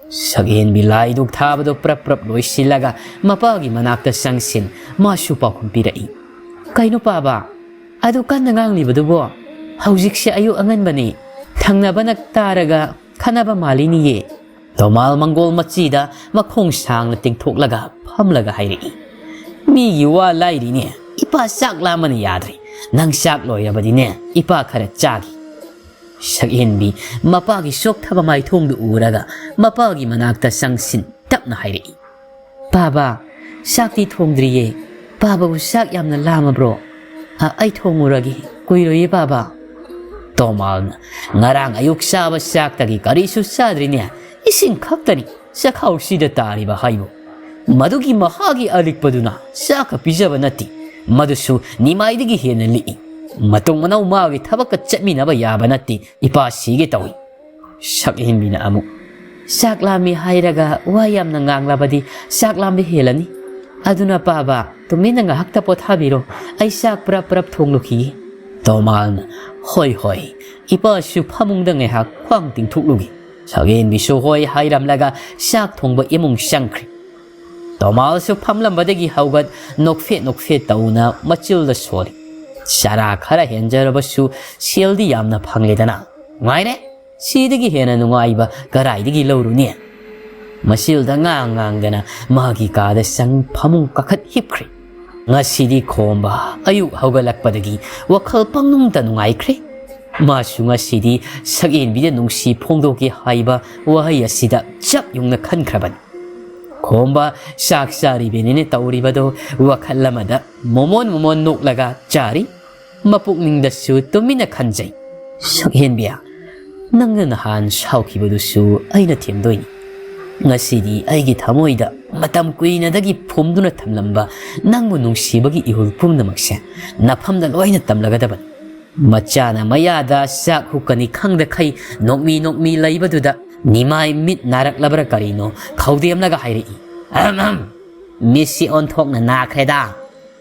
ꯁꯛꯍꯦꯟꯕꯤ ꯂꯥꯏꯗꯨꯛ ꯊꯥꯕꯗꯨ ꯄ꯭ꯔꯞ ꯄ꯭ꯔꯞ ꯂꯣꯏꯁꯤꯜꯂꯒ ꯃꯄꯥꯒꯤ ꯃꯅꯥꯛꯇ ꯆꯪꯁꯤꯟ ꯃꯥꯁꯨ ꯄꯥꯎꯈꯨꯝ ꯄꯤꯔꯛꯏ, "ꯀꯩꯅꯣ ꯄꯥꯕ, ꯑꯗꯨ ꯀꯟꯅ ꯉꯥꯡꯂꯤꯕꯗꯨꯕꯣ? ꯍꯧꯖꯤꯛꯁꯦ ꯑꯌꯨꯛ ꯑꯉꯟꯕꯅꯤ꯫ ꯊꯪꯅꯕꯅ ꯇꯥꯔꯒ ꯈꯠꯅꯕ ꯃꯥꯜꯂꯤꯅꯤꯌꯦ꯫" ꯇꯣꯃꯥꯜ ꯃꯪꯒꯣꯜ ꯃꯆꯤꯗ ꯃꯈꯣꯡ ꯁꯥꯡꯅ ꯇꯤꯡꯊꯣꯛꯂꯒ ꯐꯝꯂꯒ ꯍꯥꯏꯔꯛꯏ, "ꯃꯤꯒꯤ ꯋꯥ ꯂꯥꯏꯔꯤꯅꯦ, ꯏꯄꯥ ꯆꯥꯛ ꯂꯥꯝꯕꯅ ꯌꯥꯗ꯭ꯔꯦ꯫ ꯅꯪ ꯆꯥꯛ ꯂꯣꯏꯔꯕꯗꯤꯅꯦ, ꯏꯄꯥ ꯈꯔ ꯆꯥꯒꯦ꯫" ꯁꯛꯍꯦꯟꯕꯤ ꯃꯄꯥꯒꯤ ꯆꯣꯛꯊꯕ ꯃꯥꯏꯊꯣꯡꯗꯨ ꯎꯔꯒ ꯃꯄꯥꯒꯤ ꯃꯅꯥꯛꯇ ꯆꯪꯁꯤꯟ ꯇꯞꯅ ꯍꯥꯏꯔꯛꯏ, "ꯄꯥꯕ, ꯆꯥꯛꯇꯤ ꯊꯣꯡꯗ꯭ꯔꯤꯌꯦ꯫ ꯄꯥꯕꯕꯨ ꯆꯥꯛ ꯌꯥꯝꯅ ꯂꯥꯝꯃꯕ꯭ꯔꯣ? ꯑ, ꯑꯩ ꯊꯣꯡꯉꯨꯔꯒꯦ꯫ ꯀꯨꯏꯔꯣꯏꯌꯦ ꯄꯥꯕ꯫" ꯇꯣꯃꯥꯜꯅ, "ꯉꯔꯥꯡ ꯑꯌꯨꯛ ꯆꯥꯕ ꯆꯥꯛꯇꯒꯤ ꯀꯔꯤꯁꯨ ꯆꯥꯗ꯭ꯔꯤꯅꯦ꯫ ꯏꯁꯤꯡ ꯈꯛꯇꯅꯤ ꯆꯈꯥꯎꯁꯤꯗ ꯇꯥꯔꯤꯕ ꯍꯥꯏꯕꯨ꯫ ꯃꯗꯨꯒꯤ ꯃꯍꯥꯒꯤ ꯑꯂꯤꯛꯄꯗꯨꯅ ꯆꯥꯛꯀ ꯄꯤꯖꯕ ꯅꯠꯇꯦ꯫ ꯃꯗꯨꯁꯨ ꯅꯤꯃꯥꯏꯗꯒꯤ ꯍꯦꯟꯅ ꯂꯤꯛꯏ꯫ ꯃꯇꯨꯡ ꯃꯅꯥꯎ ꯃꯥꯒꯤ ꯊꯕꯛꯀ ꯆꯠꯃꯤꯟꯅꯕ ꯌꯥꯕ ꯅꯠꯇꯦ꯫ ꯏꯄꯥ ꯁꯤꯒꯦ ꯇꯧꯏ꯫" ꯁꯛꯍꯦꯟꯕꯤꯅ ꯑꯃꯨꯛ, "ꯆꯥꯛ ꯂꯥꯝꯃꯤ ꯍꯥꯏꯔꯒ ꯋꯥ ꯌꯥꯝꯅ ꯉꯥꯡꯂꯕꯗꯤ ꯆꯥꯛ ꯂꯥꯝꯕ ꯍꯦꯜꯂꯅꯤ꯫ ꯑꯗꯨꯅ ꯄꯥꯕ, ꯇꯨꯃꯤꯟꯅ ꯉꯥꯏꯍꯥꯛꯇ ꯄꯣꯊꯥꯕꯤꯔꯣ꯫ ꯑꯩ ꯆꯥꯛ ꯄ꯭ꯔꯞ ꯄ꯭ꯔꯞ ꯊꯣꯡꯂꯨꯈꯤꯒꯦ꯫" ꯇꯣꯃꯥꯜꯅ, "ꯍꯣꯏ, ꯍꯣꯏ꯫" ꯏꯄꯥꯁꯨ ꯐꯃꯨꯡꯗ ꯉꯥꯏꯍꯥꯛ ꯈ꯭ꯋꯥꯡ ꯇꯤꯡꯊꯣꯛꯂꯨꯒꯦ꯫ ꯁꯛꯍꯦꯟꯕꯤꯁꯨ ꯍꯣꯏ ꯍꯥꯏꯔꯝꯂꯒ ꯆꯥꯛ ꯊꯣꯡꯕ ꯏꯃꯨꯡ ꯆꯪꯈ꯭ꯔꯦ꯫ ꯇꯣꯃꯥꯜꯁꯨ ꯐꯝꯂꯝꯕꯗꯒꯤ ꯍꯧꯒꯠ ꯅꯣꯛꯐꯦꯠ ꯅꯣꯛꯐꯦꯠ ꯇꯧꯅ ꯃꯆꯤꯜꯗ ꯁꯣꯜꯂꯤ꯫ ꯆꯔꯥ ꯈꯔ ꯍꯦꯟꯖꯔꯕꯁꯨ ꯁꯦꯜꯗꯤ ꯌꯥꯝꯅ ꯐꯪꯂꯦꯗꯅ꯫ ꯅꯨꯡꯉꯥꯏꯔꯦ꯫ ꯁꯤꯗꯒꯤ ꯍꯦꯟꯅ ꯅꯨꯡꯉꯥꯏꯕ ꯀꯗꯥꯏꯗꯒꯤ ꯂꯧꯔꯨꯅꯤ? ꯃꯆꯤꯜꯗ ꯉꯥꯡ ꯉꯥꯡꯗꯅ ꯃꯥꯒꯤ ꯀꯥꯗ ꯆꯪ ꯐꯃꯨꯡ ꯀꯥꯈꯠ ꯍꯤꯞꯈ꯭ꯔꯦ꯫ ꯉꯁꯤꯗꯤ ꯈꯣꯝꯕ ꯑꯌꯨꯛ ꯍꯧꯒꯠꯂꯛꯄꯗꯒꯤ ꯋꯥꯈꯜ ꯄꯪꯅꯨꯡꯗ ꯅꯨꯡꯉꯥꯏꯈ꯭ꯔꯦ꯫ ꯃꯥꯁꯨ ꯉꯁꯤꯗꯤ ꯁꯛꯍꯦꯟꯕꯤꯗ ꯅꯨꯡꯁꯤ ꯐꯣꯡꯗꯣꯛꯀꯦ ꯍꯥꯏꯕ ꯋꯥꯍꯩ ꯑꯁꯤꯗ ꯆꯞ ꯌꯨꯡꯅ ꯈꯟꯈ꯭ꯔꯕꯅꯤ꯫ ꯈꯣꯝꯕ ꯆꯥꯛ ꯆꯥꯔꯤꯕꯅꯤꯅ ꯇꯧꯔꯤꯕꯗꯣ ꯋꯥꯈꯜ ꯑꯃꯗ ꯃꯣꯃꯣꯟ ꯃꯣꯃꯣꯟ ꯅꯣꯛꯂꯒ ꯆꯥꯔꯤ꯫ ꯃꯄꯨꯛꯅꯤꯡꯗꯁꯨ ꯇꯨꯃꯤꯟꯅ ꯈꯟꯖꯩ, "ꯁꯛꯍꯦꯟꯕꯤ, ꯅꯪꯅ ꯅꯍꯥꯟ ꯁꯥꯎꯈꯤꯕꯗꯨꯁꯨ ꯑꯩꯅ ꯊꯦꯝꯗꯣꯏꯅꯤ꯫ ꯉꯁꯤꯗꯤ ꯑꯩꯒꯤ ꯊꯃꯣꯏꯗ ꯃꯇꯝ ꯀꯨꯏꯅꯗꯒꯤ ꯐꯨꯝꯗꯨꯅ ꯊꯝꯂꯝꯕ ꯅꯪꯕꯨ ꯅꯨꯡꯁꯤꯕꯒꯤ ꯏꯍꯨꯜ ꯄꯨꯝꯅꯃꯛꯁꯦ ꯅꯐꯝꯗ ꯂꯣꯏꯅ ꯇꯝꯂꯒꯗꯕꯅꯤ꯫" ꯃꯆꯥꯅ ꯃꯌꯥꯗ ꯆꯥꯛ ꯍꯨꯛꯀꯅꯤ ꯈꯪꯗꯈꯩ ꯅꯣꯛꯃꯤ ꯅꯣꯛꯃꯤ ꯂꯩꯕꯗꯨꯗ ꯅꯤꯃꯥꯏ ꯃꯤꯠ ꯅꯥꯔꯛꯂꯕ꯭ꯔꯥ ꯀꯔꯤꯅꯣ ꯈꯧꯗꯦꯝꯂꯒ ꯍꯥꯏꯔꯛꯏ, "ꯑꯍꯝ, ꯑꯍꯝ, ꯃꯤꯠꯁꯤ ꯑꯣꯟꯊꯣꯛꯅ ꯅꯥꯈ꯭ꯔꯦꯗ!"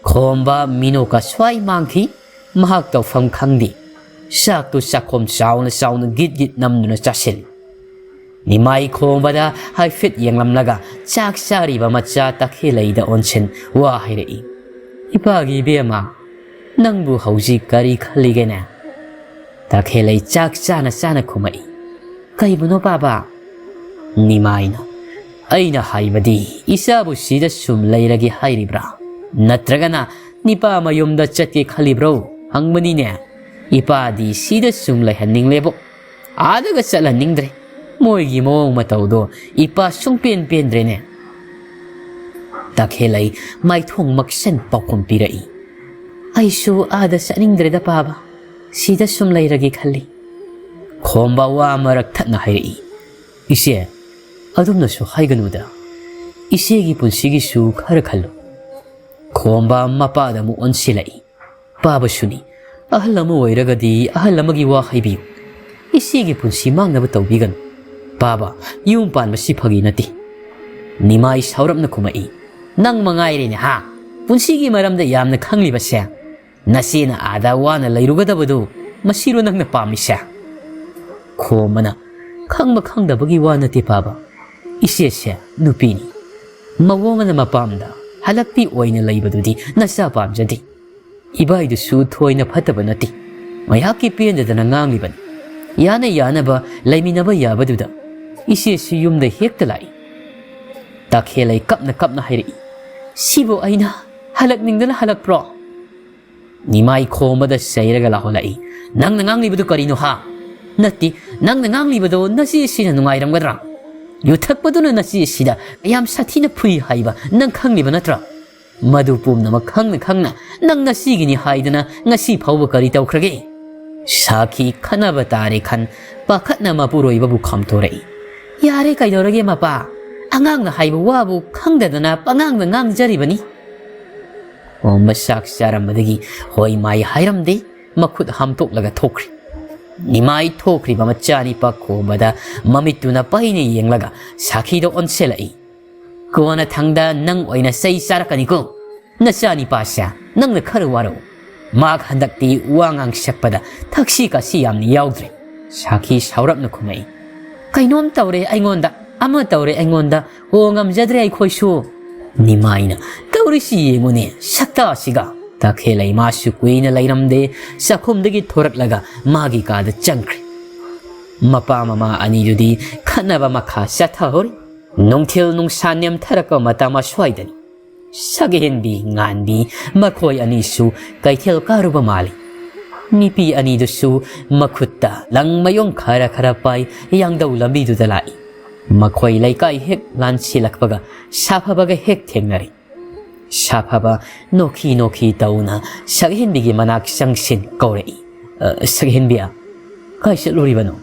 ꯈꯣꯝꯕ ꯃꯤꯅꯣꯛꯀ ꯁ꯭ꯋꯥꯏ ꯃꯥꯡꯈꯤ꯫ ꯃꯍꯥꯛ ꯇꯧꯐꯝ ꯈꯪꯗꯦ꯫ ꯆꯥꯛꯇꯨ ꯆꯥꯛꯈꯣꯝ ꯆꯥꯎꯅ ꯆꯥꯎꯅ ꯒꯤꯠ ꯒꯤꯠ ꯅꯝꯗꯨꯅ ꯆꯥꯁꯤꯜꯂꯤ꯫ ꯅꯤꯃꯥꯏ ꯈꯣꯝꯕꯗ ꯍꯥꯏꯐꯦꯠ ꯌꯦꯡꯂꯝꯂꯒ ꯆꯥꯛ ꯆꯥꯔꯤꯕ ꯃꯆꯥ ꯇꯈꯦꯜꯂꯩꯗ ꯑꯣꯟꯁꯤꯟ ꯋꯥ ꯍꯥꯏꯔꯛꯏ, "ꯏꯄꯥꯒꯤ ꯏꯕꯦꯝꯃ, ꯅꯪꯕꯨ ꯍꯧꯖꯤꯛ ꯀꯔꯤ ꯈꯜꯂꯤꯒꯦꯅꯦ?" ꯇꯈꯦꯜꯂꯩ ꯆꯥꯛ ꯆꯥꯅ ꯆꯥꯅ ꯈꯨꯝꯃꯛꯏ, "ꯀꯩꯕꯨꯅꯣ ꯄꯥꯕ?" ꯅꯤꯃꯥꯏꯅ, "ꯑꯩꯅ ꯍꯥꯏꯕꯗꯤ ꯏꯆꯥꯕꯨ ꯁꯤꯗ ꯁꯨꯝ ꯂꯩꯔꯒꯦ ꯍꯥꯏꯔꯤꯕ꯭ꯔꯥ? "ꯅꯠꯇ꯭ꯔꯒꯅ ꯅꯤꯄꯥ ꯃꯌꯨꯝꯗ ꯆꯠꯀꯦ ꯈꯜꯂꯤꯕ꯭ꯔꯣ?" ꯍꯪꯕꯅꯤꯅꯦ꯫ "ꯏꯄꯥꯗꯤ ꯁꯤꯗ ꯁꯨꯝ ꯂꯩꯍꯟꯅꯤꯡꯂꯦꯕꯣ꯫ ꯑꯥꯗꯒ ꯆꯠꯍꯟꯅꯤꯡꯗ꯭ꯔꯦ꯫ ꯃꯣꯏꯒꯤ ꯃꯑꯣꯡ ꯃꯇꯧꯗꯣ ꯏꯄꯥ ꯁꯨꯡꯄꯦꯟ ꯄꯦꯟꯗ꯭ꯔꯦꯅꯦ"꯫ ꯇꯈꯦꯜꯂꯩ ꯃꯥꯏꯊꯣꯡ ꯃꯛꯁꯟ ꯄꯥꯎꯈꯨꯝ ꯄꯤꯔꯛꯏ꯫ "ꯑꯩꯁꯨ ꯑꯥꯗ ꯆꯠꯅꯤꯡꯗ꯭ꯔꯦꯗ ꯄꯥꯕ꯫ ꯁꯤꯗ ꯁꯨꯝ ꯂꯩꯔꯒꯦ ꯈꯜꯂꯤ"꯫ ꯈꯣꯝꯕ ꯋꯥ ꯃꯔꯛ ꯊꯠꯅ ꯍꯥꯏꯔꯛꯏ꯫ "ꯏꯆꯦ, ꯑꯗꯨꯝꯅꯁꯨ ꯍꯥꯏꯒꯅꯨꯗ꯫ ꯏꯆꯦꯒꯤ ꯄꯨꯟꯁꯤꯒꯤꯁꯨ ꯈꯔ ꯈꯜꯂꯨ"꯫ ꯈꯣꯝꯕ ꯃꯄꯥꯗ ꯑꯃꯨꯛ ꯑꯣꯟꯁꯤꯜꯂꯛꯏ꯫ "ꯄꯥꯕꯁꯨꯅꯤ, ꯑꯍꯜ ꯑꯃ ꯑꯣꯏꯔꯒꯗꯤ ꯑꯍꯜ ꯑꯃꯒꯤ ꯋꯥ ꯍꯥꯏꯕꯤꯌꯨ꯫ ꯏꯆꯦꯒꯤ ꯄꯨꯟꯁꯤ ꯃꯥꯡꯅꯕ ꯇꯧꯕꯤꯒꯅꯨ꯫ ꯄꯥꯕ, ꯌꯨꯝ ꯄꯥꯟꯕꯁꯤ ꯐꯒꯤ ꯅꯠꯇꯦ"꯫ ꯅꯤꯃꯥꯏ ꯁꯥꯎꯔꯞꯅ ꯈꯨꯝꯃꯛꯏ꯫ "ꯅꯪ ꯃꯉꯥꯏꯔꯦꯅꯦ ꯍꯥ, ꯄꯨꯟꯁꯤꯒꯤ ꯃꯔꯝꯗ ꯌꯥꯝꯅ ꯈꯪꯂꯤꯕꯁꯦ꯫ ꯅꯆꯦꯅ ꯑꯥꯗ ꯋꯥꯅ ꯂꯩꯔꯨꯒꯗꯕꯗꯨ ꯃꯁꯤꯔꯣ ꯅꯪꯅ ꯄꯥꯝꯃꯤꯁꯦ?" ꯈꯣꯝꯕꯅ, "ꯈꯪꯕ ꯈꯪꯗꯕꯒꯤ ꯋꯥ ꯅꯠꯇꯦ ꯄꯥꯕ꯫ ꯏꯆꯦꯁꯦ ꯅꯨꯄꯤꯅꯤ꯫ ꯃꯑꯣꯡ ꯑꯃ ꯃꯄꯥꯝꯗ ꯍꯜꯂꯛꯄꯤ ꯑꯣꯏꯅ ꯂꯩꯕꯗꯨꯗꯤ ꯅꯆꯥ ꯄꯥꯝꯖꯗꯦ꯫ ꯏꯕꯥꯏꯗꯨꯁꯨ ꯊꯣꯏꯅ ꯐꯠꯇꯕ ꯅꯠꯇꯦ꯫ ꯃꯍꯥꯛꯀꯤ ꯄꯦꯟꯗꯗꯅ ꯉꯥꯡꯂꯤꯕꯅꯤ꯫ ꯌꯥꯅ ꯌꯥꯅꯕ ꯂꯩꯃꯤꯟꯅꯕ ꯌꯥꯕꯗꯨꯗ ꯏꯆꯦꯁꯨ ꯌꯨꯝꯗ ꯍꯦꯛꯇ ꯂꯥꯛꯏ"꯫ ꯇꯈꯦꯜꯂꯩ ꯀꯞꯅ ꯀꯞꯅ ꯍꯥꯏꯔꯛꯏ꯫ "ꯁꯤꯕꯨ ꯑꯩꯅ ꯍꯜꯂꯛꯅꯤꯡꯗꯅ ꯍꯜꯂꯛꯄ꯭ꯔꯣ?" ꯅꯤꯃꯥꯏ ꯈꯣꯝꯕꯗ ꯆꯩꯔꯒ ꯂꯥꯎꯍꯜꯂꯛꯏ꯫ "ꯅꯪꯅ ꯉꯥꯡꯂꯤꯕꯗꯨ ꯀꯔꯤꯅꯣ ꯍꯥ? ꯅꯠꯇꯦ, ꯅꯪꯅ ꯉꯥꯡꯂꯤꯕꯗꯣ ꯅꯆꯦ ꯑꯁꯤꯅ ꯅꯨꯡꯉꯥꯏꯔꯝꯒꯗ꯭ꯔꯥ? ꯌꯨꯊꯛꯄꯗꯨꯅ ꯅꯆꯦ ꯑꯁꯤꯗ ꯀꯌꯥꯝ ꯁꯥꯊꯤꯅ ꯐꯨꯏ ꯍꯥꯏꯕ ꯅꯪ ꯈꯪꯂꯤꯕ ꯅꯠꯇ꯭ꯔꯥ? ꯃꯗꯨ ꯄꯨꯝꯅꯃꯛ ꯈꯪꯅ ꯈꯪꯅ ꯅꯪ ꯅꯆꯦꯒꯤꯅꯤ ꯍꯥꯏꯗꯅ ꯉꯁꯤ ꯐꯥꯎꯕ ꯀꯔꯤ ꯇꯧꯈ꯭ꯔꯒꯦ?" ꯁꯥꯈꯤ ꯈꯠꯅꯕ ꯇꯥꯔꯦ ꯈꯟ ꯄꯥꯈꯠꯅ ꯃꯄꯨꯔꯣꯏꯕꯕꯨ ꯈꯥꯝꯊꯣꯔꯛꯏ꯫ "ꯌꯥꯔꯦ, ꯀꯩꯗꯧꯔꯒꯦ ꯃꯄꯥ? ꯑꯉꯥꯡꯅ ꯍꯥꯏꯕ ꯋꯥꯕꯨ ꯈꯪꯗꯗꯅ ꯄꯉꯥꯡꯗ ꯉꯥꯡꯖꯔꯤꯕꯅꯤ"꯫ ꯑꯣ, ꯃꯆꯥꯛ ꯆꯥꯔꯝꯕꯗꯒꯤ ꯍꯣꯏ ꯃꯥꯏ ꯍꯥꯏꯔꯝꯗꯦ, ꯃꯈꯨꯠ ꯍꯥꯝꯇꯣꯛꯂꯒ ꯊꯣꯛꯈ꯭ꯔꯦ꯫ ꯅꯤꯃꯥꯏ ꯊꯣꯛꯈ꯭ꯔꯤꯕ ꯃꯆꯥꯅꯤꯄꯥ ꯈꯣꯝꯕꯗ ꯃꯃꯤꯠꯇꯨꯅ ꯄꯩꯅ ꯌꯦꯡꯂꯒ ꯁꯥꯈꯤꯗ ꯑꯣꯟꯁꯤꯜꯂꯛꯏ꯫ "ꯀꯣꯟꯅꯊꯪꯗ ꯅꯪ ꯑꯣꯏꯅ ꯆꯩ ꯆꯥꯔꯛꯀꯅꯤꯀꯣ, ꯅꯆꯥꯅꯤꯄꯥꯁꯦ꯫ ꯅꯪꯅ ꯈꯔ ꯋꯥꯔꯛꯎ꯫ ꯃꯍꯥꯛ ꯍꯟꯗꯛꯇꯤ ꯋꯥ ꯉꯥꯡꯁꯛꯄꯗ ꯊꯛꯁꯤ ꯈꯥꯁꯤ ꯌꯥꯝꯅ ꯌꯥꯎꯗ꯭ꯔꯦ"꯫ ꯁꯥꯈꯤ ꯁꯥꯎꯔꯞꯅ ꯈꯨꯝꯃꯛꯏ꯫ "ꯀꯩꯅꯣꯝ ꯇꯧꯔꯦ ꯑꯩꯉꯣꯟꯗ, ꯑꯃ ꯇꯧꯔꯦ ꯑꯩꯉꯣꯟꯗ, ꯍꯣ ꯉꯝꯖꯗ꯭ꯔꯦ ꯑꯩꯈꯣꯏꯁꯨ"꯫ ꯅꯤꯃꯥꯏꯅ, "ꯇꯧꯔꯤꯁꯤ ꯌꯦꯡꯉꯨꯅꯦ, ꯁꯛꯇꯥꯁꯤꯒ"꯫ ꯇꯈꯦꯜꯂꯩ ꯃꯥꯁꯨ ꯀꯨꯏꯅ ꯂꯩꯔꯝꯗꯦ, ꯆꯥꯛꯈꯨꯝꯗꯒꯤ ꯊꯣꯔꯛꯂꯒ ꯃꯥꯒꯤ ꯀꯥꯗ ꯆꯪꯈ꯭ꯔꯦ꯫ ꯃꯄꯥ ꯃꯃꯥ ꯑꯅꯤꯗꯨꯗꯤ ꯈꯠꯅꯕ ꯃꯈꯥ ꯆꯠꯊꯍꯧꯔꯤ꯫ ꯅꯨꯡꯊꯤꯜ ꯅꯨꯡꯁꯥ ꯅꯦꯝꯊꯔꯛꯄ ꯃꯇꯝ ꯑꯁ꯭ꯋꯥꯏꯗꯅꯤ꯫ ꯁꯛꯍꯦꯟꯕꯤ, ꯉꯥꯟꯕꯤ, ꯃꯈꯣꯏ ꯑꯅꯤꯁꯨ ꯀꯩꯊꯦꯜ ꯀꯥꯔꯨꯕ ꯃꯥꯜꯂꯤ꯫ ꯅꯨꯄꯤ ꯑꯅꯤꯗꯨꯁꯨ ꯃꯈꯨꯠꯇ ꯂꯪ ꯃꯌꯣꯡ ꯈꯔ ꯈꯔ ꯄꯥꯏ, ꯌꯥꯡꯗꯧ ꯂꯝꯕꯤꯗꯨꯗ ꯂꯥꯛꯏ꯫ ꯃꯈꯣꯏ ꯂꯩꯀꯥꯏ ꯍꯦꯛ ꯂꯥꯟꯁꯤꯜꯂꯛꯄꯒ ꯁꯥꯐꯕꯒ ꯍꯦꯛ ꯊꯦꯡꯅꯔꯦ꯫ ꯁꯥꯐꯕ ꯅꯣꯛꯈꯤ ꯅꯣꯛꯈꯤ ꯇꯧꯅ ꯁꯛꯍꯦꯟꯕꯤꯒꯤ ꯃꯅꯥꯛ ꯆꯪꯁꯤꯟ ꯀꯧꯔꯛꯏ, "ꯑ, ꯁꯛꯍꯦꯟꯕꯤ, ꯀꯥꯏ ꯆꯠꯂꯨꯔꯤꯕꯅꯣ?"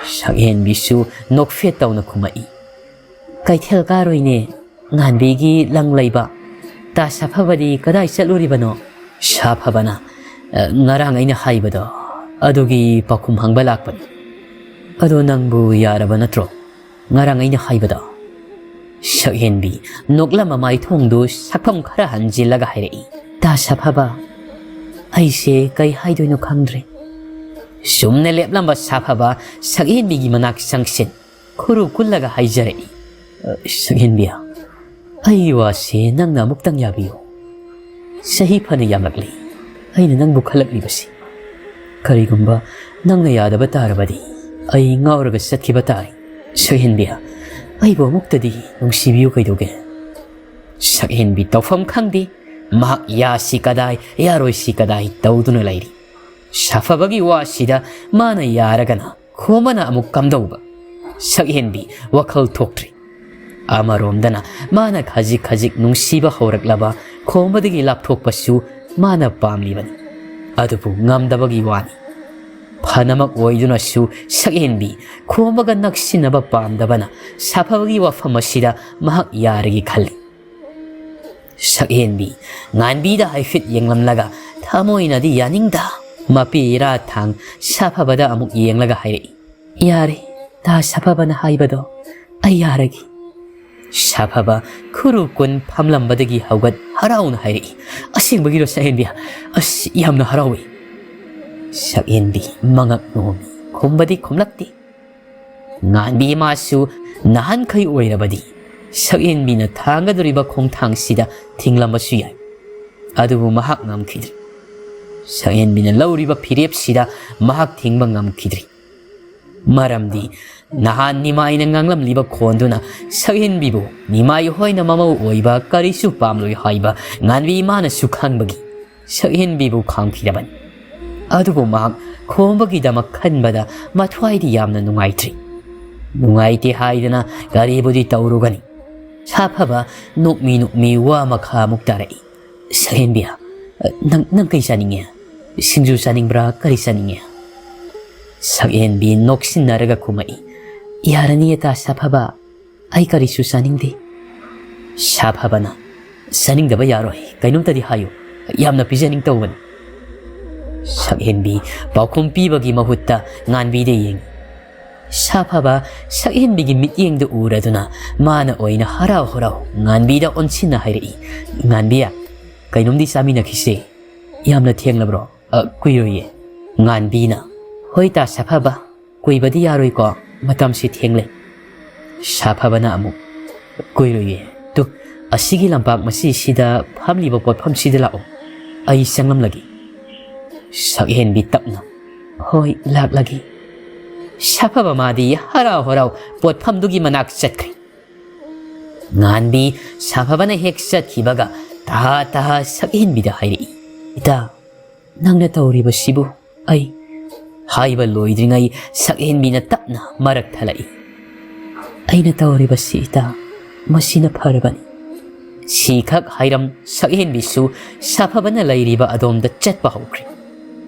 ꯁꯛꯍꯦꯟꯕꯤꯁꯨ ꯅꯣꯛꯐꯦꯠ ꯇꯧꯅ ꯈꯨꯝꯃꯛꯏ, "ꯀꯩꯊꯦꯜ ꯀꯥꯔꯨꯏꯅꯦ꯫ ꯉꯥꯟꯕꯤꯒꯤ ꯂꯪ ꯂꯩꯕ꯫ ꯇꯥ ꯁꯥꯐꯕꯗꯤ ꯀꯗꯥꯏ ꯆꯠꯂꯨꯔꯤꯕꯅꯣ?" ꯁꯥꯐꯕꯅ, "ꯑ, ꯉꯔꯥꯡ ꯑꯩꯅ ꯍꯥꯏꯕꯗꯣ, ꯑꯗꯨꯒꯤ ꯄꯥꯎꯈꯨꯝ ꯍꯪꯕ ꯂꯥꯛꯄꯅꯤ꯫ ꯑꯗꯣ ꯅꯪꯕꯨ ꯌꯥꯔꯕ ꯅꯠꯇ꯭ꯔꯣ? ꯉꯔꯥꯡ ꯑꯩꯅ ꯍꯥꯏꯕꯗꯣ?" ꯁꯛꯍꯦꯟꯕꯤ ꯅꯣꯛꯂꯝꯕ ꯃꯥꯏꯊꯣꯡꯗꯨ ꯁꯛꯐꯝ ꯈꯔ ꯍꯟꯖꯤꯜꯂꯒ ꯍꯥꯏꯔꯛꯏ, "ꯇꯥ ꯁꯥꯐꯕ, ꯑꯩꯁꯦ ꯀꯩ ꯍꯥꯏꯗꯣꯏꯅꯣ ꯈꯪꯗ꯭ꯔꯦ꯫" ꯆꯨꯝꯅ ꯂꯦꯞꯂꯝꯕ ꯁꯥꯐꯕ ꯁꯛꯍꯦꯟꯕꯤꯒꯤ ꯃꯅꯥꯛ ꯆꯪꯁꯤꯟ ꯈꯨꯔꯨ ꯀꯨꯜꯂꯒ ꯍꯥꯏꯖꯔꯛꯏ, "ꯑ, ꯁꯛꯍꯦꯟꯕꯤ, ꯑꯩ ꯋꯥꯁꯦ ꯅꯪꯅ ꯑꯃꯨꯛꯇꯪ ꯌꯥꯕꯤꯌꯨ꯫ ꯆꯍꯤ ꯐꯅ ꯌꯥꯝꯂꯛꯂꯤ ꯑꯩꯅ ꯅꯪꯕꯨ ꯈꯜꯂꯛꯂꯤꯕꯁꯤ꯫ ꯀꯔꯤꯒꯨꯝꯕ ꯅꯪꯅ ꯌꯥꯗꯕ ꯇꯥꯔꯕꯗꯤ ꯑꯩ ꯉꯥꯎꯔꯒ ꯆꯠꯈꯤꯕ ꯇꯥꯔꯦ꯫ ꯁꯛꯍꯦꯟꯕꯤ, ꯑꯩꯕꯨ ꯑꯃꯨꯛꯇꯗꯤ ꯅꯨꯡꯁꯤꯕꯤꯌꯨ ꯀꯩꯗꯧꯒꯦ?" ꯁꯛꯍꯦꯟꯕꯤ ꯇꯧꯐꯝ ꯈꯪꯗꯦ꯫ ꯃꯍꯥꯛ ꯌꯥꯁꯤ ꯀꯗꯥꯏ, ꯌꯥꯔꯣꯏꯁꯤ ꯀꯗꯥꯏ ꯇꯧꯗꯨꯅ ꯂꯩꯔꯤ꯫ ꯁꯥꯐꯕꯒꯤ ꯋꯥꯁꯤꯗ ꯃꯥꯅ ꯌꯥꯔꯒꯅ ꯈꯣꯝꯕꯅ ꯑꯃꯨꯛ ꯀꯝꯗꯧꯕ? ꯁꯛꯍꯦꯟꯕꯤ ꯋꯥꯈꯜ ꯊꯣꯛꯇ꯭ꯔꯤ꯫ ꯑꯃꯔꯣꯝꯗꯅ ꯃꯥꯅ ꯈꯖꯤꯛ ꯈꯖꯤꯛ ꯅꯨꯡꯁꯤꯕ ꯍꯧꯔꯛꯂꯕ ꯈꯣꯝꯕꯗꯒꯤ ꯂꯥꯞꯊꯣꯛꯄꯁꯨ ꯃꯥꯅ ꯄꯥꯝꯂꯤꯕꯅꯤ꯫ ꯑꯗꯨꯕꯨ ꯉꯝꯗꯕꯒꯤ ꯋꯥꯅꯤ꯫ ꯐꯅꯃꯛ ꯑꯣꯏꯗꯨꯅꯁꯨ ꯁꯛꯍꯦꯟꯕꯤ ꯈꯣꯝꯕꯒ ꯅꯛꯁꯤꯟꯅꯕ ꯄꯥꯝꯗꯕꯅ ꯁꯥꯐꯕꯒꯤ ꯋꯥꯐꯝ ꯑꯁꯤꯗ ꯃꯍꯥꯛ ꯌꯥꯔꯒꯦ ꯈꯜꯂꯤ꯫ ꯁꯛꯍꯦꯟꯕꯤ ꯉꯥꯟꯕꯤꯗ ꯍꯥꯏꯐꯦꯠ ꯌꯦꯡꯂꯝꯂꯒ ꯊꯃꯣꯏꯅꯗꯤ ꯌꯥꯅꯤꯡꯗ ꯃꯄꯤ ꯏꯔꯥ ꯊꯥꯡ ꯁꯥꯐꯕꯗ ꯑꯃꯨꯛ ꯌꯦꯡꯂꯒ ꯍꯥꯏꯔꯛꯏ, "ꯌꯥꯔꯦ, ꯇꯥ ꯁꯥꯐꯕꯅ ꯍꯥꯏꯕꯗꯣ ꯑꯩ ꯌꯥꯔꯒꯦ꯫" ꯁꯥꯐꯕ ꯈꯨꯔꯨ ꯀꯨꯟ ꯐꯝꯂꯝꯕꯗꯒꯤ ꯍꯧꯒꯠ ꯍꯔꯥꯎꯅ ꯍꯥꯏꯔꯛꯏ, "ꯑꯁꯦꯡꯕꯒꯤꯔꯣ ꯁꯛꯍꯦꯟꯕꯤ? ꯑꯁ, ꯌꯥꯝꯅ ꯍꯔꯥꯎꯏ꯫" ꯁꯛꯍꯦꯟꯕꯤ ꯃꯉꯛ ꯅꯣꯝꯃꯤ, ꯈꯨꯝꯕꯗꯤ ꯈꯨꯝꯂꯛꯇꯦ꯫ ꯉꯥꯟꯕꯤ ꯃꯥꯁꯨ ꯅꯍꯥꯟꯈꯩ ꯑꯣꯏꯔꯕꯗꯤ ꯁꯛꯍꯦꯟꯕꯤꯅ ꯊꯥꯡꯒꯗꯧꯔꯤꯕ ꯈꯣꯡꯊꯥꯡꯁꯤꯗ ꯊꯤꯡꯂꯝꯕꯁꯨ ꯌꯥꯏ꯫ ꯑꯗꯨꯕꯨ ꯃꯍꯥꯛ ꯉꯝꯈꯤꯗ꯭ꯔꯤ꯫ ꯁꯛꯍꯦꯟꯕꯤꯅ ꯂꯧꯔꯤꯕ ꯐꯤꯔꯦꯞꯁꯤꯗ ꯃꯍꯥꯛ ꯊꯤꯡꯕ ꯉꯝꯈꯤꯗ꯭ꯔꯤ꯫ ꯃꯔꯝꯗꯤ ꯅꯍꯥꯟ ꯅꯤꯃꯥꯏꯅ ꯉꯥꯡꯂꯝꯂꯤꯕ ꯈꯣꯟꯗꯨꯅ ꯁꯛꯍꯦꯟꯕꯤꯕꯨ ꯅꯤꯃꯥꯏ ꯍꯣꯏꯅ ꯃꯃꯧ ꯑꯣꯏꯕ ꯀꯔꯤꯁꯨ ꯄꯥꯝꯂꯣꯏ ꯍꯥꯏꯕ ꯉꯥꯟꯕꯤ ꯏꯃꯥꯅꯁꯨ ꯈꯪꯕꯒꯤ ꯁꯛꯍꯦꯟꯕꯤꯕꯨ ꯈꯥꯝꯈꯤꯔꯕꯅꯤ꯫ ꯑꯗꯨꯕꯨ ꯃꯍꯥꯛ ꯈꯣꯝꯕꯒꯤꯗꯃꯛ ꯈꯟꯕꯗ ꯃꯊ꯭ꯋꯥꯏꯗꯤ ꯌꯥꯝꯅ ꯅꯨꯡꯉꯥꯏꯇ꯭ꯔꯤ꯫ ꯅꯨꯡꯉꯥꯏꯇꯦ ꯍꯥꯏꯗꯅ ꯀꯔꯤꯕꯨꯗꯤ ꯇꯧꯔꯨꯒꯅꯤ? ꯁꯥꯐꯕ ꯅꯣꯛꯃꯤ ꯅꯣꯛꯃꯤ ꯋꯥ ꯃꯈꯥꯃꯨꯛ ꯇꯥꯔꯛꯏ꯫ "ꯁꯛꯍꯦꯟꯕꯤ, ꯅꯪ, ꯅꯪ ꯀꯩ ꯆꯥꯅꯤꯡꯉꯦ? ꯁꯤꯡꯖꯨ ꯆꯥꯅꯤꯡꯕ꯭ꯔꯥ? ꯀꯔꯤ ꯆꯥꯅꯤꯡꯉꯦ?" ꯁꯛꯍꯦꯟꯕꯤ ꯅꯣꯛꯁꯤꯟꯅꯔꯒ ꯈꯨꯝꯃꯛꯏ꯫ "ꯌꯥꯔꯅꯤ ꯏꯇꯥ ꯁꯥꯐꯕ, ꯑꯩ ꯀꯔꯤꯁꯨ ꯆꯥꯅꯤꯡꯗꯦ꯫" ꯁꯥꯐꯕꯅ, "ꯆꯥꯅꯤꯡꯗꯕ ꯌꯥꯔꯣꯏ, ꯀꯩꯅꯣꯝꯇꯗꯤ ꯍꯥꯏꯌꯨ, ꯌꯥꯝꯅ ꯄꯤꯖꯅꯤꯡ ꯇꯧꯕꯅꯤ꯫" ꯁꯛꯍꯦꯟꯕꯤ ꯄꯥꯎꯈꯨꯝ ꯄꯤꯕꯒꯤ ꯃꯍꯨꯠꯇ ꯉꯥꯟꯕꯤꯗ ꯌꯦꯡꯏ꯫ ꯁꯥꯐꯕ ꯁꯛꯍꯦꯟꯕꯤꯒꯤ ꯃꯤꯠꯌꯦꯡꯗꯨ ꯎꯔꯗꯨꯅ ꯃꯥꯅ ꯑꯣꯏꯅ ꯍꯔꯥꯎ ꯍꯔꯥꯎ ꯉꯥꯟꯕꯤꯗ ꯑꯣꯟꯁꯤꯟꯅ ꯍꯥꯏꯔꯛꯏ, "ꯉꯥꯟꯕꯤ, ꯀꯩꯅꯣꯝꯗꯤ ꯆꯥꯃꯤꯟꯅꯈꯤꯁꯦ꯫ ꯌꯥꯝꯅ ꯊꯦꯡꯂꯕ꯭ꯔꯣ?" "ꯑ, ꯀꯨꯏꯔꯣꯏꯌꯦ꯫" ꯉꯥꯟꯕꯤꯅ, "ꯍꯣꯏ ꯇꯥ ꯁꯥꯐꯕ, ꯀꯨꯏꯕꯗꯤ ꯌꯥꯔꯣꯏꯀꯣ, ꯃꯇꯝꯁꯤ ꯊꯦꯡꯂꯦ꯫" ꯁꯥꯐꯕꯅ ꯑꯃꯨꯛ, "ꯀꯨꯏꯔꯣꯏꯌꯦ꯫ ꯇꯨ, ꯑꯁꯤꯒꯤ ꯂꯝꯄꯥꯛ ꯃꯁꯤꯁꯤꯗ ꯐꯝꯂꯤꯕ ꯄꯣꯠꯐꯝꯁꯤꯗ ꯂꯥꯛꯑꯣ, ꯑꯩ ꯆꯪꯂꯝꯂꯒꯦ꯫" ꯁꯛꯍꯦꯟꯕꯤ ꯇꯞꯅ, "ꯍꯣꯏ, ꯂꯥꯛꯂꯒꯦ꯫" ꯁꯥꯐꯕ ꯃꯥꯗꯤ ꯍꯔꯥꯎ ꯍꯔꯥꯎ ꯄꯣꯠꯐꯝꯗꯨꯒꯤ ꯃꯅꯥꯛ ꯆꯠꯈ꯭ꯔꯦ꯫ ꯉꯥꯟꯕꯤ ꯁꯥꯐꯕꯅ ꯍꯦꯛ ꯆꯠꯈꯤꯕꯒ ꯇꯍꯥ ꯇꯍꯥ ꯁꯛꯍꯦꯟꯕꯤꯗ ꯍꯥꯏꯔꯛꯏ, "ꯏꯇꯥ, ꯅꯪꯅ ꯇꯧꯔꯤꯕꯁꯤꯕꯨ ꯑꯩ?" ꯍꯥꯏꯕ ꯂꯣꯏꯗ꯭ꯔꯤꯉꯩ ꯁꯛꯍꯦꯟꯕꯤꯅ ꯇꯞꯅ ꯃꯔꯛ ꯊꯠꯂꯛꯏ, "ꯑꯩꯅ ꯇꯧꯔꯤꯕꯁꯤ ꯏꯇꯥ, ꯃꯁꯤꯅ ꯐꯔꯕꯅꯤ꯫" ꯁꯤꯈꯛ ꯍꯥꯏꯔꯝ ꯁꯛꯍꯦꯟꯕꯤꯁꯨ ꯁꯥꯐꯕꯅ ꯂꯩꯔꯤꯕ ꯑꯗꯣꯝꯗ ꯆꯠꯄ ꯍꯧꯈ꯭ꯔꯦ꯫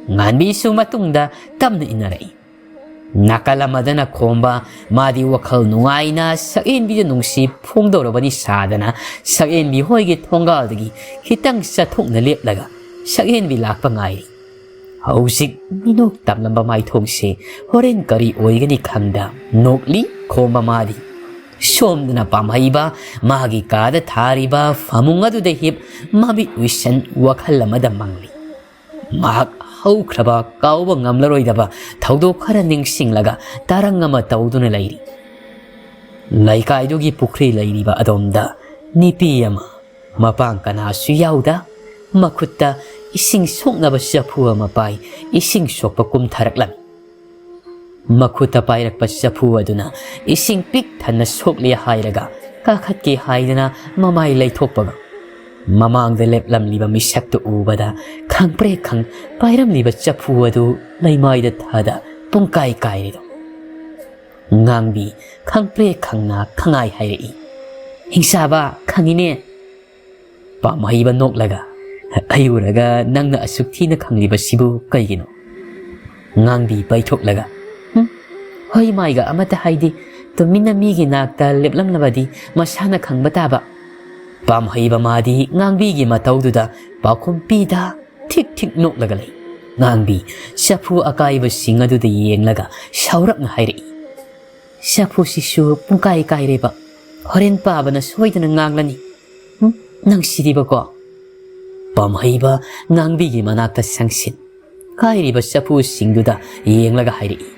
ꯉꯥꯟꯕꯤꯁꯨ ꯃꯇꯨꯡꯗ ꯇꯞꯅ ꯏꯟꯅꯔꯛꯏ꯫ ꯅꯥꯀꯜ ꯑꯃꯗꯅ ꯈꯣꯝꯕ ꯃꯥꯗꯤ ꯋꯥꯈꯜ ꯅꯨꯡꯉꯥꯏꯅ ꯁꯛꯍꯦꯟꯕꯤꯗ ꯅꯨꯡꯁꯤ ꯐꯣꯡꯗꯧꯔꯕꯅꯤ ꯁꯥꯗꯅ ꯁꯛꯍꯦꯟꯕꯤ ꯍꯣꯏꯒꯤ ꯊꯣꯡꯒꯥꯜꯗꯒꯤ ꯈꯤꯇꯪ ꯆꯠꯊꯣꯛꯅ ꯂꯦꯞꯂꯒ ꯁꯛꯍꯦꯟꯕꯤ ꯂꯥꯛꯄ ꯉꯥꯏꯔꯤ꯫ ꯍꯧꯖꯤꯛ ꯃꯤꯅꯣꯛ ꯇꯝꯂꯝꯕ ꯃꯥꯏꯊꯣꯡꯁꯦ ꯍꯣꯔꯦꯟ ꯀꯔꯤ ꯑꯣꯏꯒꯅꯤ ꯈꯪꯗ ꯅꯣꯛꯂꯤ ꯈꯣꯝꯕ ꯃꯥꯗꯤ꯫ ꯁꯣꯝꯗꯅ ꯄꯥꯝꯍꯩꯕ ꯃꯥꯒꯤ ꯀꯥꯗ ꯊꯥꯔꯤꯕ ꯐꯃꯨꯡ ꯑꯗꯨꯗ ꯍꯤꯞ ꯃꯃꯤꯠ ꯎꯏꯁꯟ ꯋꯥꯈꯜ ꯑꯃꯗ ꯃꯪꯂꯤ꯫ ꯃꯍꯥꯛ ꯍꯧꯈ꯭ꯔꯕ ꯀꯥꯎꯕ ꯉꯝꯂꯔꯣꯏꯗꯕ ꯊꯧꯗꯣꯛ ꯈꯔ ꯅꯤꯡꯁꯤꯡꯂꯒ ꯇꯔꯪ ꯑꯃ ꯇꯧꯗꯨꯅ ꯂꯩꯔꯤ꯫ ꯂꯩꯀꯥꯏꯗꯨꯒꯤ ꯄꯨꯈ꯭ꯔꯤ ꯂꯩꯔꯤꯕ ꯑꯗꯣꯝꯗ ꯅꯨꯄꯤ ꯑꯃ, ꯃꯄꯥꯡ ꯀꯅꯥꯁꯨ ꯌꯥꯎꯗ, ꯃꯈꯨꯠꯇ ꯏꯁꯤꯡ ꯁꯣꯛꯅꯕ ꯆꯐꯨ ꯑꯃ ꯄꯥꯏ, ꯏꯁꯤꯡ ꯁꯣꯛꯄ ꯀꯨꯝꯊꯔꯛꯂꯝꯃꯤ꯫ ꯃꯈꯨꯠꯇ ꯄꯥꯏꯔꯛꯄ ꯆꯐꯨ ꯑꯗꯨꯅ ꯏꯁꯤꯡ ꯄꯤꯛ ꯊꯟꯅ ꯁꯣꯛꯂꯦ ꯍꯥꯏꯔꯒ ꯀꯥꯈꯠꯀꯦ ꯍꯥꯏꯗꯅ ꯃꯃꯥꯏ ꯂꯩꯊꯣꯛꯄꯒ, ꯃꯃꯥꯡꯗ ꯂꯦꯞꯂꯝꯂꯤꯕ ꯃꯤꯁꯛꯇꯨ ꯎꯕꯗ ꯈꯪꯄ꯭ꯔꯦꯛ ꯈꯪ ꯄꯥꯏꯔꯝꯂꯤꯕ ꯆꯐꯨ ꯑꯗꯨ ꯂꯩꯃꯥꯏꯗ ꯊꯥꯗ ꯄꯨꯡꯀꯥꯏ ꯀꯥꯏꯔꯤꯗꯣ꯫ ꯉꯥꯡꯕꯤ ꯈꯪꯄ꯭ꯔꯦꯛ ꯈꯪꯅ ꯈꯪꯉꯥꯏ ꯍꯥꯏꯔꯛꯏ, "ꯍꯤꯡꯆꯥꯕ, ꯈꯪꯉꯤꯅꯦ"꯫ ꯄꯥꯝꯍꯩꯕ ꯅꯣꯛꯂꯒ, "ꯑꯩ ꯎꯔꯒ ꯅꯪꯅ ꯑꯁꯨꯛ ꯊꯤꯅ ꯈꯪꯂꯤꯕꯁꯤꯕꯨ ꯀꯩꯒꯤꯅꯣ?" ꯉꯥꯡꯕꯤ ꯄꯩꯊꯣꯛꯂꯒ, "ꯍꯨꯝ, ꯍꯣꯏ ꯃꯥꯏꯒ ꯑꯃꯠꯇ ꯍꯥꯏꯗꯦ, ꯇꯨꯃꯤꯟꯅ ꯃꯤꯒꯤ ꯅꯥꯛꯇ ꯂꯦꯞꯂꯝꯂꯕꯗꯤ ꯃꯁꯥꯅ ꯈꯪꯕ ꯇꯥꯕ"꯫ ꯄꯥꯝꯍꯩꯕ ꯃꯥꯗꯤ ꯉꯥꯡꯕꯤꯒꯤ ꯃꯇꯧꯗꯨꯗ ꯄꯥꯎꯈꯨꯝ ꯄꯤꯗ ꯊꯤꯛ ꯊꯤꯛ ꯅꯣꯛꯂꯒ ꯂꯩ꯫ ꯉꯥꯡꯕꯤ ꯆꯐꯨ ꯑꯀꯥꯏꯕꯁꯤꯡ ꯑꯗꯨꯗ ꯌꯦꯡꯂꯒ ꯁꯥꯎꯔꯞꯅ ꯍꯥꯏꯔꯛꯏ, "ꯆꯐꯨꯁꯤꯁꯨ ꯄꯨꯡꯀꯥꯏ ꯀꯥꯏꯔꯦꯕ꯫ ꯍꯣꯔꯦꯟ ꯄꯥꯕꯅ ꯁꯣꯏꯗꯅ ꯉꯥꯡꯂꯅꯤ꯫ ꯍꯨꯝ, ꯅꯪ ꯁꯤꯗꯤꯕꯀꯣ"꯫ ꯄꯥꯝꯍꯩꯕ ꯉꯥꯡꯕꯤꯒꯤ ꯃꯅꯥꯛꯇ ꯆꯪꯁꯤꯟ, ꯀꯥꯏꯔꯤꯕ ꯆꯐꯨꯁꯤꯡꯗꯨꯗ ꯌꯦꯡꯂꯒ ꯍꯥꯏꯔꯛꯏ,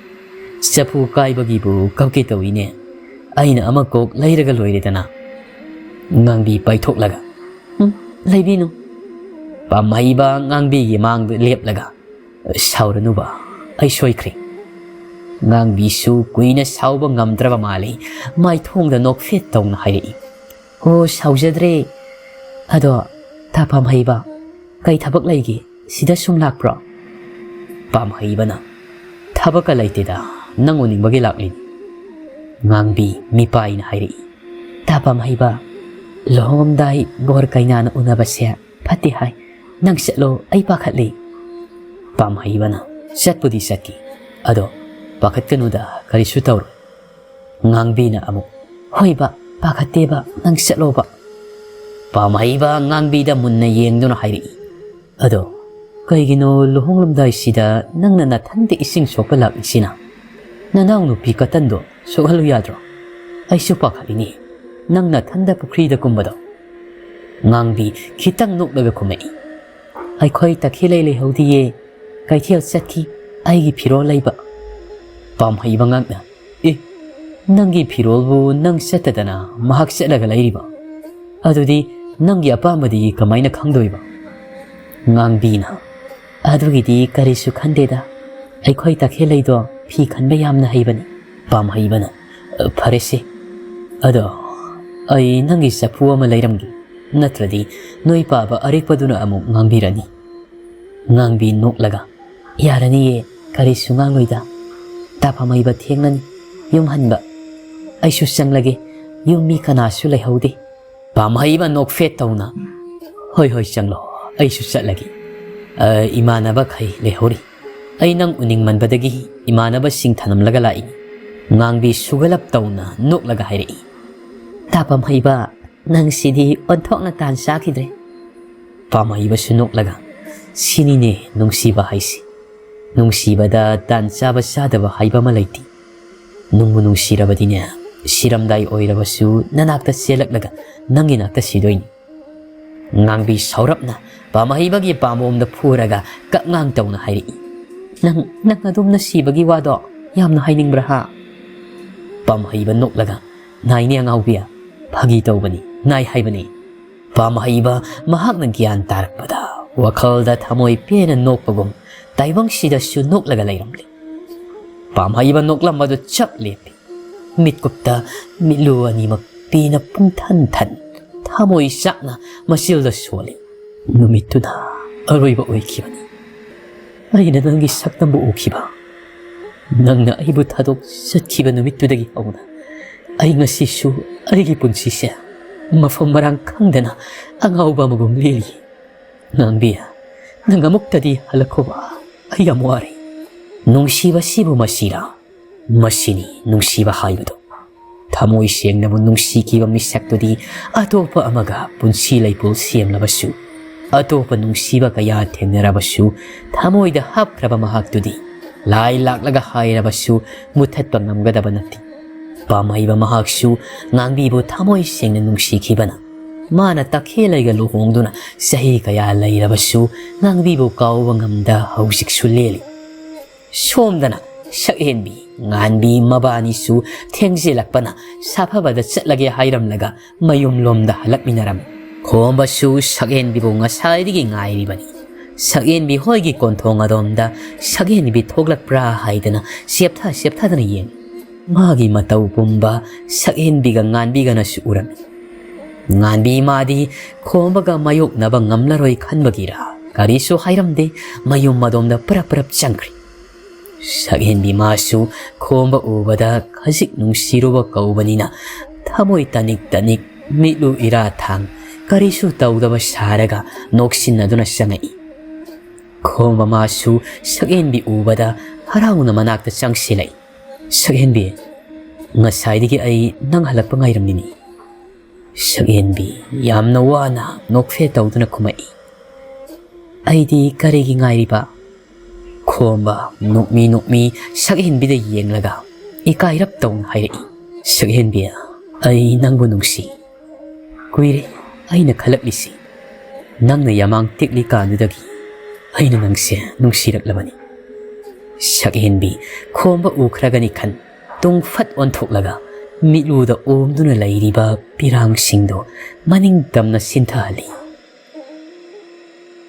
"ꯆꯐꯨ ꯀꯥꯏꯕꯒꯤꯕꯨ ꯀꯞꯀꯦ ꯇꯧꯏꯅꯦ꯫ ꯑꯩꯅ ꯑꯃ ꯀꯣꯛ ꯂꯩꯔꯒ ꯂꯣꯏꯔꯦꯗꯅ"꯫ ꯉꯥꯡꯕꯤ ꯄꯥꯏꯊꯣꯛꯂꯒ, "ꯎꯝ, ꯂꯩꯕꯤꯅꯨ"꯫ ꯄꯥꯝꯍꯩꯕ ꯉꯥꯡꯕꯤꯒꯤ ꯃꯥꯡꯗ ꯂꯦꯞꯂꯒ, "ꯁꯥꯎꯔꯅꯨꯕ, ꯑꯩ ꯁꯣꯏꯈ꯭ꯔꯦ"꯫ ꯉꯥꯡꯕꯤꯁꯨ ꯀꯨꯏꯅ ꯁꯥꯎꯕ ꯉꯝꯗ꯭ꯔꯕ ꯃꯥꯜꯂꯤ, ꯃꯥꯏꯊꯣꯡꯗ ꯅꯣꯛꯐꯦꯠ ꯇꯧꯅ ꯍꯥꯏꯔꯛꯏ, "ꯑꯣ, ꯁꯥꯎꯖꯗ꯭ꯔꯦ꯫ ꯑꯗꯣ, ꯇꯥ ꯄꯥꯝꯍꯩꯕ, ꯀꯩ ꯊꯕꯛ ꯂꯩꯒꯦ? ꯁꯤꯗ ꯁꯨꯝ ꯂꯥꯛꯄ꯭ꯔꯣ?" ꯄꯥꯝꯍꯩꯕꯅ, "ꯊꯕꯛꯀ ꯂꯩꯇꯦꯗ, ꯅꯪ ꯎꯅꯤꯡꯕꯒꯤ ꯂꯥꯛꯂꯤꯅꯤ"꯫ ꯉꯥꯡꯕꯤ ꯃꯤꯄꯥꯏꯅ ꯍꯥꯏꯔꯛꯏ, "ꯇꯥ ꯄꯥꯝꯍꯩꯕ, ꯂꯨꯍꯣꯡꯉꯝꯗꯥꯏ ꯕꯣꯔ ꯀꯩꯅꯥꯅ ꯎꯅꯕꯁꯦ ꯐꯠꯇꯦ ꯍꯥꯏ꯫ ꯅꯪ ꯆꯠꯂꯣ, ꯑꯩ ꯄꯥꯈꯠꯂꯤ"꯫ ꯄꯥꯝꯍꯩꯕꯅ, "ꯆꯠꯄꯨꯗꯤ ꯆꯠꯀꯦ, ꯑꯗꯣ ꯄꯥꯈꯠꯀꯅꯨꯗ, ꯀꯔꯤꯁꯨ ꯇꯧꯔꯣꯏ"꯫ ꯉꯥꯡꯕꯤꯅ ꯑꯃꯨꯛ, "ꯍꯣꯏꯕ, ꯄꯥꯈꯠꯇꯦꯕ, ꯅꯪ ꯆꯠꯂꯣꯕ"꯫ ꯄꯥꯝꯍꯩꯕ ꯉꯥꯡꯕꯤꯗ ꯃꯨꯟꯅ ꯌꯦꯡꯗꯨꯅ ꯍꯥꯏꯔꯛꯏ, "ꯑꯗꯣ ꯀꯩꯒꯤꯅꯣ ꯂꯨꯍꯣꯡꯂꯝꯗꯥꯏꯁꯤꯗ ꯅꯪꯅ ꯅꯊꯟꯇ ꯏꯁꯤꯡ ꯁꯣꯛꯄ ꯂꯥꯛꯂꯤꯁꯤꯅ? ꯅꯅꯥꯎꯅꯨꯄꯤ ꯀꯇꯟꯗꯣ ꯁꯣꯛꯍꯜꯂꯨ ꯌꯥꯗ꯭ꯔꯣ? ꯑꯩꯁꯨ ꯄꯥꯈꯠꯂꯤꯅꯦ, ꯅꯪ ꯅꯊꯟꯗ ꯄꯨꯈ꯭ꯔꯤꯗ ꯀꯨꯝꯕꯗꯣ"꯫ ꯉꯥꯡꯕꯤ ꯈꯤꯇꯪ ꯅꯣꯛꯂꯒ ꯈꯨꯝꯃꯛꯏ, "ꯑꯩꯈꯣꯏ ꯇꯈꯦꯜꯂꯩ ꯂꯩꯍꯧꯗꯤꯌꯦ, ꯀꯩꯊꯦꯜ ꯆꯠꯈꯤ ꯑꯩꯒꯤ ꯐꯤꯔꯣꯜ ꯂꯩꯕ"꯫ ꯄꯥꯝꯍꯩꯕ ꯉꯥꯛꯅ, "ꯑꯦ, ꯅꯪꯒꯤ ꯐꯤꯔꯣꯜꯕꯨ ꯅꯪ ꯆꯠꯇꯗꯅ ꯃꯍꯥꯛ ꯆꯠꯂꯒ ꯂꯩꯔꯤꯕ? ꯑꯗꯨꯗꯤ ꯅꯪꯒꯤ ꯑꯄꯥꯝꯕꯗꯤ ꯀꯃꯥꯏꯅ ꯈꯪꯗꯣꯏꯕ?" ꯉꯥꯡꯕꯤꯅ, "ꯑꯗꯨꯒꯤꯗꯤ ꯀꯔꯤꯁꯨ ꯈꯟꯗꯦꯗ, ꯑꯩꯈꯣꯏ ꯇꯈꯦꯜꯂꯩꯗꯣ ꯐꯤ ꯈꯟꯕ ꯌꯥꯝꯅ ꯍꯩꯕꯅꯤ꯫ ꯄꯥꯝꯍꯩꯕꯅ, "ꯐꯔꯦꯁꯦ, ꯑꯗꯣ ꯑꯩ ꯅꯪꯒꯤ ꯆꯐꯨ ꯑꯃ ꯂꯩꯔꯝꯒꯦ, ꯅꯠꯇ꯭ꯔꯗꯤ ꯅꯣꯏ ꯄꯥꯕ ꯑꯔꯦꯛꯄꯗꯨꯅ ꯑꯃꯨꯛ ꯉꯥꯡꯕꯤꯔꯅꯤ꯫" ꯉꯥꯡꯕꯤ ꯅꯣꯛꯂꯒ, "ꯌꯥꯔꯅꯤꯌꯦ, ꯀꯔꯤꯁꯨ ꯉꯥꯡꯂꯣꯏꯗ꯫ ꯇꯥꯐꯝ ꯍꯩꯕ ꯊꯦꯡꯂꯅꯤ, ꯌꯨꯝ ꯍꯟꯕ꯫ ꯑꯩꯁꯨ ꯆꯪꯂꯒꯦ, ꯌꯨꯝ ꯃꯤ ꯀꯅꯥꯁꯨ ꯂꯩꯍꯧꯗꯦ꯫" ꯄꯥꯝꯍꯩꯕ ꯅꯣꯛꯐꯦꯠ ꯇꯧꯅ, "ꯍꯣꯏ, ꯍꯣꯏ, ꯆꯪꯂꯣ, ꯑꯩꯁꯨ ꯆꯠꯂꯒꯦ꯫ ꯑ, ꯏꯃꯥꯟꯅꯕꯈꯩ ꯂꯩꯍꯧꯔꯤ꯫ ꯑꯩ ꯅꯪ ꯎꯅꯤꯡꯃꯟꯕꯗꯒꯤ ꯏꯃꯥꯟꯅꯕꯁꯤꯡ ꯊꯅꯝꯂꯒ ꯂꯥꯛꯏ꯫" ꯉꯥꯡꯕꯤ ꯁꯨꯒꯂꯞ ꯇꯧꯅ ꯅꯣꯛꯂꯒ ꯍꯥꯏꯔꯛꯏ꯫ "ꯇꯥꯐꯝ ꯍꯩꯕ, ꯅꯪꯁꯤꯗꯤ ꯑꯣꯟꯊꯣꯛꯅ ꯇꯥꯟ ꯆꯥꯈꯤꯗ꯭ꯔꯦ꯫" ꯄꯥꯝꯍꯩꯕꯁꯨ ꯅꯣꯛꯂꯒ, "ꯁꯤꯅꯤꯅꯦ ꯅꯨꯡꯁꯤꯕ ꯍꯥꯏꯁꯤ꯫ ꯅꯨꯡꯁꯤꯕꯗ ꯇꯥꯟ ꯆꯥꯕ ꯆꯥꯗꯕ ꯍꯥꯏꯕ ꯑꯃ ꯂꯩꯇꯦ꯫ ꯅꯨꯡꯕꯨ ꯅꯨꯡꯁꯤꯔꯕꯗꯤꯅꯦ, ꯁꯤꯔꯝꯗꯥꯏ ꯑꯣꯏꯔꯕꯁꯨ ꯅꯅꯥꯛꯇ ꯆꯦꯜꯂꯛꯂꯒ ꯅꯪꯒꯤ ꯅꯥꯛꯇ ꯁꯤꯗꯣꯏꯅꯤ꯫" ꯉꯥꯡꯕꯤ ꯁꯥꯎꯔꯞꯅ ꯄꯥꯝꯍꯩꯕꯒꯤ ꯄꯥꯝꯕꯣꯝꯗ ꯐꯨꯔꯒ ꯀꯛꯉꯥꯡ ꯇꯧꯅ ꯍꯥꯏꯔꯛꯏ꯫ "ꯅꯪ, ꯅꯪ ꯑꯗꯨꯝꯅ ꯁꯤꯕꯒꯤ ꯋꯥꯗꯣ ꯌꯥꯝꯅ ꯍꯥꯏꯅꯤꯡꯕ꯭ꯔꯥ ꯍꯥ?" ꯄꯥꯝꯍꯩꯕ ꯅꯣꯛꯂꯒ, "ꯅꯥꯏꯅꯦ ꯑꯉꯥꯎꯕꯤ, ꯐꯥꯒꯤ ꯇꯧꯕꯅꯤ, ꯅꯥꯏ ꯍꯥꯏꯕꯅꯤ꯫" ꯄꯥꯝꯍꯩꯕ ꯃꯍꯥꯛꯅ ꯒ꯭ꯌꯥꯟ ꯇꯥꯔꯛꯄꯗ ꯋꯥꯈꯜꯗ ꯊꯃꯣꯏ ꯄꯦꯟꯅ ꯅꯣꯛꯄꯒꯨꯝ ꯇꯥꯏꯕꯪꯁꯤꯗꯁꯨ ꯅꯣꯛꯂꯒ ꯂꯩꯔꯝꯂꯦ꯫ ꯄꯥꯝꯍꯩꯕ ꯅꯣꯛꯂꯝꯕꯗꯨ ꯆꯞ ꯂꯦꯞꯄꯤ꯫ ꯃꯤꯠꯀꯨꯞꯇ ꯃꯤꯠꯂꯨ ꯑꯅꯤꯃꯛ ꯄꯤꯅ ꯄꯨꯡꯊꯟ ꯊꯟ, ꯊꯃꯣꯏ ꯆꯥꯛꯅ ꯃꯆꯤꯜꯗ ꯁꯣꯜꯂꯤ꯫ ꯅꯨꯃꯤꯠꯇꯨꯅ ꯑꯔꯣꯏꯕ ꯑꯣꯏꯈꯤꯕꯅꯤ꯫ ꯑꯩꯅ ꯅꯪꯒꯤ ꯁꯛꯇꯝꯕꯨ ꯎꯈꯤꯕ, ꯅꯪꯅ ꯑꯩꯕꯨ ꯊꯥꯗꯣꯛ ꯆꯠꯈꯤꯕ ꯅꯨꯃꯤꯠꯇꯨꯗꯒꯤ ꯍꯧꯅ ꯑꯩ ꯉꯁꯤꯁꯨ ꯑꯩꯒꯤ ꯄꯨꯟꯁꯤꯁꯦ ꯃꯐꯝ ꯃꯔꯥꯡ ꯈꯪꯗꯅ ꯑꯉꯥꯎꯕ ꯑꯃꯒꯨꯝ ꯂꯦꯜꯂꯤ꯫ ꯉꯥꯡꯕꯤ, ꯅꯪ ꯑꯃꯨꯛꯇꯗꯤ ꯍꯜꯂꯛꯈꯣꯕ, ꯑꯩ ꯌꯥꯝ ꯋꯥꯔꯦ꯫ ꯅꯨꯡꯁꯤꯕꯁꯤꯕꯨ ꯃꯁꯤꯔꯥ? ꯃꯁꯤꯅꯤ ꯅꯨꯡꯁꯤꯕ ꯍꯥꯏꯕꯗꯨ꯫ ꯊꯃꯣꯏ ꯁꯦꯡꯅꯕꯨ ꯅꯨꯡꯁꯤꯈꯤꯕ ꯃꯤꯁꯛꯇꯨꯗꯤ ꯑꯇꯣꯞꯄ ꯑꯃꯒ ꯄꯨꯟꯁꯤ ꯂꯩꯄꯣꯜ ꯁꯦꯝꯂꯕꯁꯨ, ꯑꯇꯣꯞꯄ ꯅꯨꯡꯁꯤꯕ ꯀꯌꯥ ꯊꯦꯡꯅꯔꯕꯁꯨ, ꯊꯃꯣꯏꯗ ꯍꯥꯞꯈ꯭ꯔꯕ ꯃꯍꯥꯛꯇꯨꯗꯤ ꯂꯥꯏ ꯂꯥꯛꯂꯒ ꯍꯥꯏꯔꯕꯁꯨ ꯃꯨꯊꯠꯄ ꯉꯝꯒꯗꯕ ꯅꯠꯇꯦ꯫ ꯄꯥꯝꯍꯩꯕ ꯃꯍꯥꯛꯁꯨ ꯉꯥꯡꯕꯤꯕꯨ ꯊꯃꯣꯏ ꯁꯦꯡꯅ ꯅꯨꯡꯁꯤꯈꯤꯕꯅ, ꯃꯥꯅ ꯇꯈꯦꯜꯂꯩꯒ ꯂꯨꯍꯣꯡꯗꯨꯅ ꯆꯍꯤ ꯀꯌꯥ ꯂꯩꯔꯕꯁꯨ, ꯉꯥꯡꯕꯤꯕꯨ ꯀꯥꯎꯕ ꯉꯝꯗ ꯍꯧꯖꯤꯛꯁꯨ ꯂꯦꯜꯂꯤ꯫ ꯁꯣꯝꯗꯅ ꯁꯛꯍꯦꯟꯕꯤ ꯉꯥꯟꯕꯤ ꯃꯕꯥꯅꯤꯁꯨ ꯊꯦꯡꯖꯤꯜꯂꯛꯄꯅ ꯁꯥꯐꯕꯗ ꯆꯠꯂꯒꯦ ꯍꯥꯏꯔꯝꯂꯒ ꯃꯌꯨꯝꯂꯣꯝꯗ ꯍꯜꯂꯛꯃꯤꯟꯅꯔꯝꯃꯤ꯫ ꯈꯣꯝꯕꯁꯨ ꯁꯛꯍꯦꯟꯕꯤꯕꯨ ꯉꯁꯥꯏꯗꯒꯤ ꯉꯥꯏꯔꯤꯕꯅꯤ꯫ ꯁꯛꯍꯦꯟꯕꯤ ꯍꯣꯏꯒꯤ ꯀꯣꯟꯊꯣꯡ ꯑꯗꯣꯝꯗ ꯁꯛꯍꯦꯟꯕꯤ ꯊꯣꯛꯂꯛꯄ꯭ꯔꯥ ꯍꯥꯏꯗꯅ ꯆꯦꯞꯊ ꯆꯦꯞꯊꯗꯅ ꯌꯦꯡꯏ꯫ ꯃꯥꯒꯤ ꯃꯇꯧ ꯄꯨꯝꯕ ꯁꯛꯍꯦꯟꯕꯤꯒ ꯉꯥꯟꯕꯤꯒꯅꯁꯨ ꯎꯔꯝꯃꯤ꯫ ꯉꯥꯟꯕꯤ ꯃꯥꯗꯤ ꯈꯣꯝꯕꯒ ꯃꯥꯌꯣꯛꯅꯕ ꯉꯝꯂꯔꯣꯏ ꯈꯟꯕꯒꯤꯔꯥ ꯀꯔꯤꯁꯨ ꯍꯥꯏꯔꯝꯗꯦ, ꯃꯌꯨꯝ ꯑꯗꯣꯝꯗ ꯄꯔꯞ ꯄꯔꯞ ꯆꯪꯈ꯭ꯔꯤ꯫ ꯁꯛꯍꯦꯟꯕꯤ ꯃꯥꯁꯨ ꯈꯣꯝꯕ ꯎꯕꯗ ꯈꯖꯤꯛ ꯅꯨꯡꯁꯤꯔꯨꯕ ꯀꯧꯕꯅꯤꯅ ꯊꯃꯣꯏ ꯇꯅꯤꯛ ꯇꯅꯤꯛ, ꯃꯤꯠꯂꯨ ꯏꯔꯥ ꯊꯥꯡ, ꯀꯔꯤꯁꯨ ꯇꯧꯗꯕ ꯁꯥꯔꯒ ꯅꯣꯛꯁꯤꯟꯅꯗꯨꯅ ꯆꯪꯉꯛꯏ꯫ ꯈꯣꯝꯕ ꯃꯥꯁꯨ ꯁꯛꯍꯦꯟꯕꯤ ꯎꯕꯗ ꯍꯔꯥꯎꯅ ꯃꯅꯥꯛꯇ ꯆꯪꯁꯤꯜꯂꯛꯏ꯫ "ꯁꯛꯍꯦꯟꯕꯤ, ꯉꯁꯥꯏꯗꯒꯤ ꯑꯩ ꯅꯪ ꯍꯜꯂꯛꯄ ꯉꯥꯏꯔꯝꯃꯤꯅꯤ꯫" ꯁꯛꯍꯦꯟꯕꯤ ꯌꯥꯝꯅ ꯋꯥꯅ ꯅꯣꯛꯐꯦ ꯇꯧꯗꯨꯅ ꯈꯨꯝꯃꯛꯏ꯫ "ꯑꯩꯗꯤ ꯀꯔꯤꯒꯤ ꯉꯥꯏꯔꯤꯕ?" ꯈꯣꯝꯕ ꯅꯣꯛꯃꯤ ꯅꯣꯛꯃꯤ ꯁꯛꯍꯦꯟꯕꯤꯗ ꯌꯦꯡꯂꯒ ꯏꯀꯥꯏꯔꯞ ꯇꯧꯅ ꯍꯥꯏꯔꯛꯏ꯫ "ꯁꯛꯍꯦꯟꯕꯤ, ꯑꯩ ꯅꯪꯕꯨ ꯅꯨꯡꯁꯤ꯫ ꯀꯨꯏꯔꯦ ꯑꯩꯅ ꯈꯜꯂꯛꯂꯤꯁꯤ꯫ ꯅꯪꯅ ꯌꯥꯃꯥꯡ ꯇꯦꯛꯂꯤꯀꯥꯟꯗꯨꯗꯒꯤ ꯑꯩꯅ ꯅꯪꯁꯦ ꯅꯨꯡꯁꯤꯔꯛꯂꯕꯅꯤ꯫" ꯁꯛꯍꯦꯟꯕꯤ ꯈꯣꯝꯕ ꯎꯈ꯭ꯔꯒꯅꯤ ꯈꯟ ꯇꯨꯡ ꯐꯠ ꯑꯣꯟꯊꯣꯛꯂꯒ ꯃꯤꯠꯂꯨꯗ ꯑꯣꯝꯗꯨꯅ ꯂꯩꯔꯤꯕ ꯄꯤꯔꯥꯡꯁꯤꯡꯗꯣ ꯃꯅꯤꯡ ꯇꯝꯅ ꯁꯤꯟꯊꯍꯜꯂꯤ꯫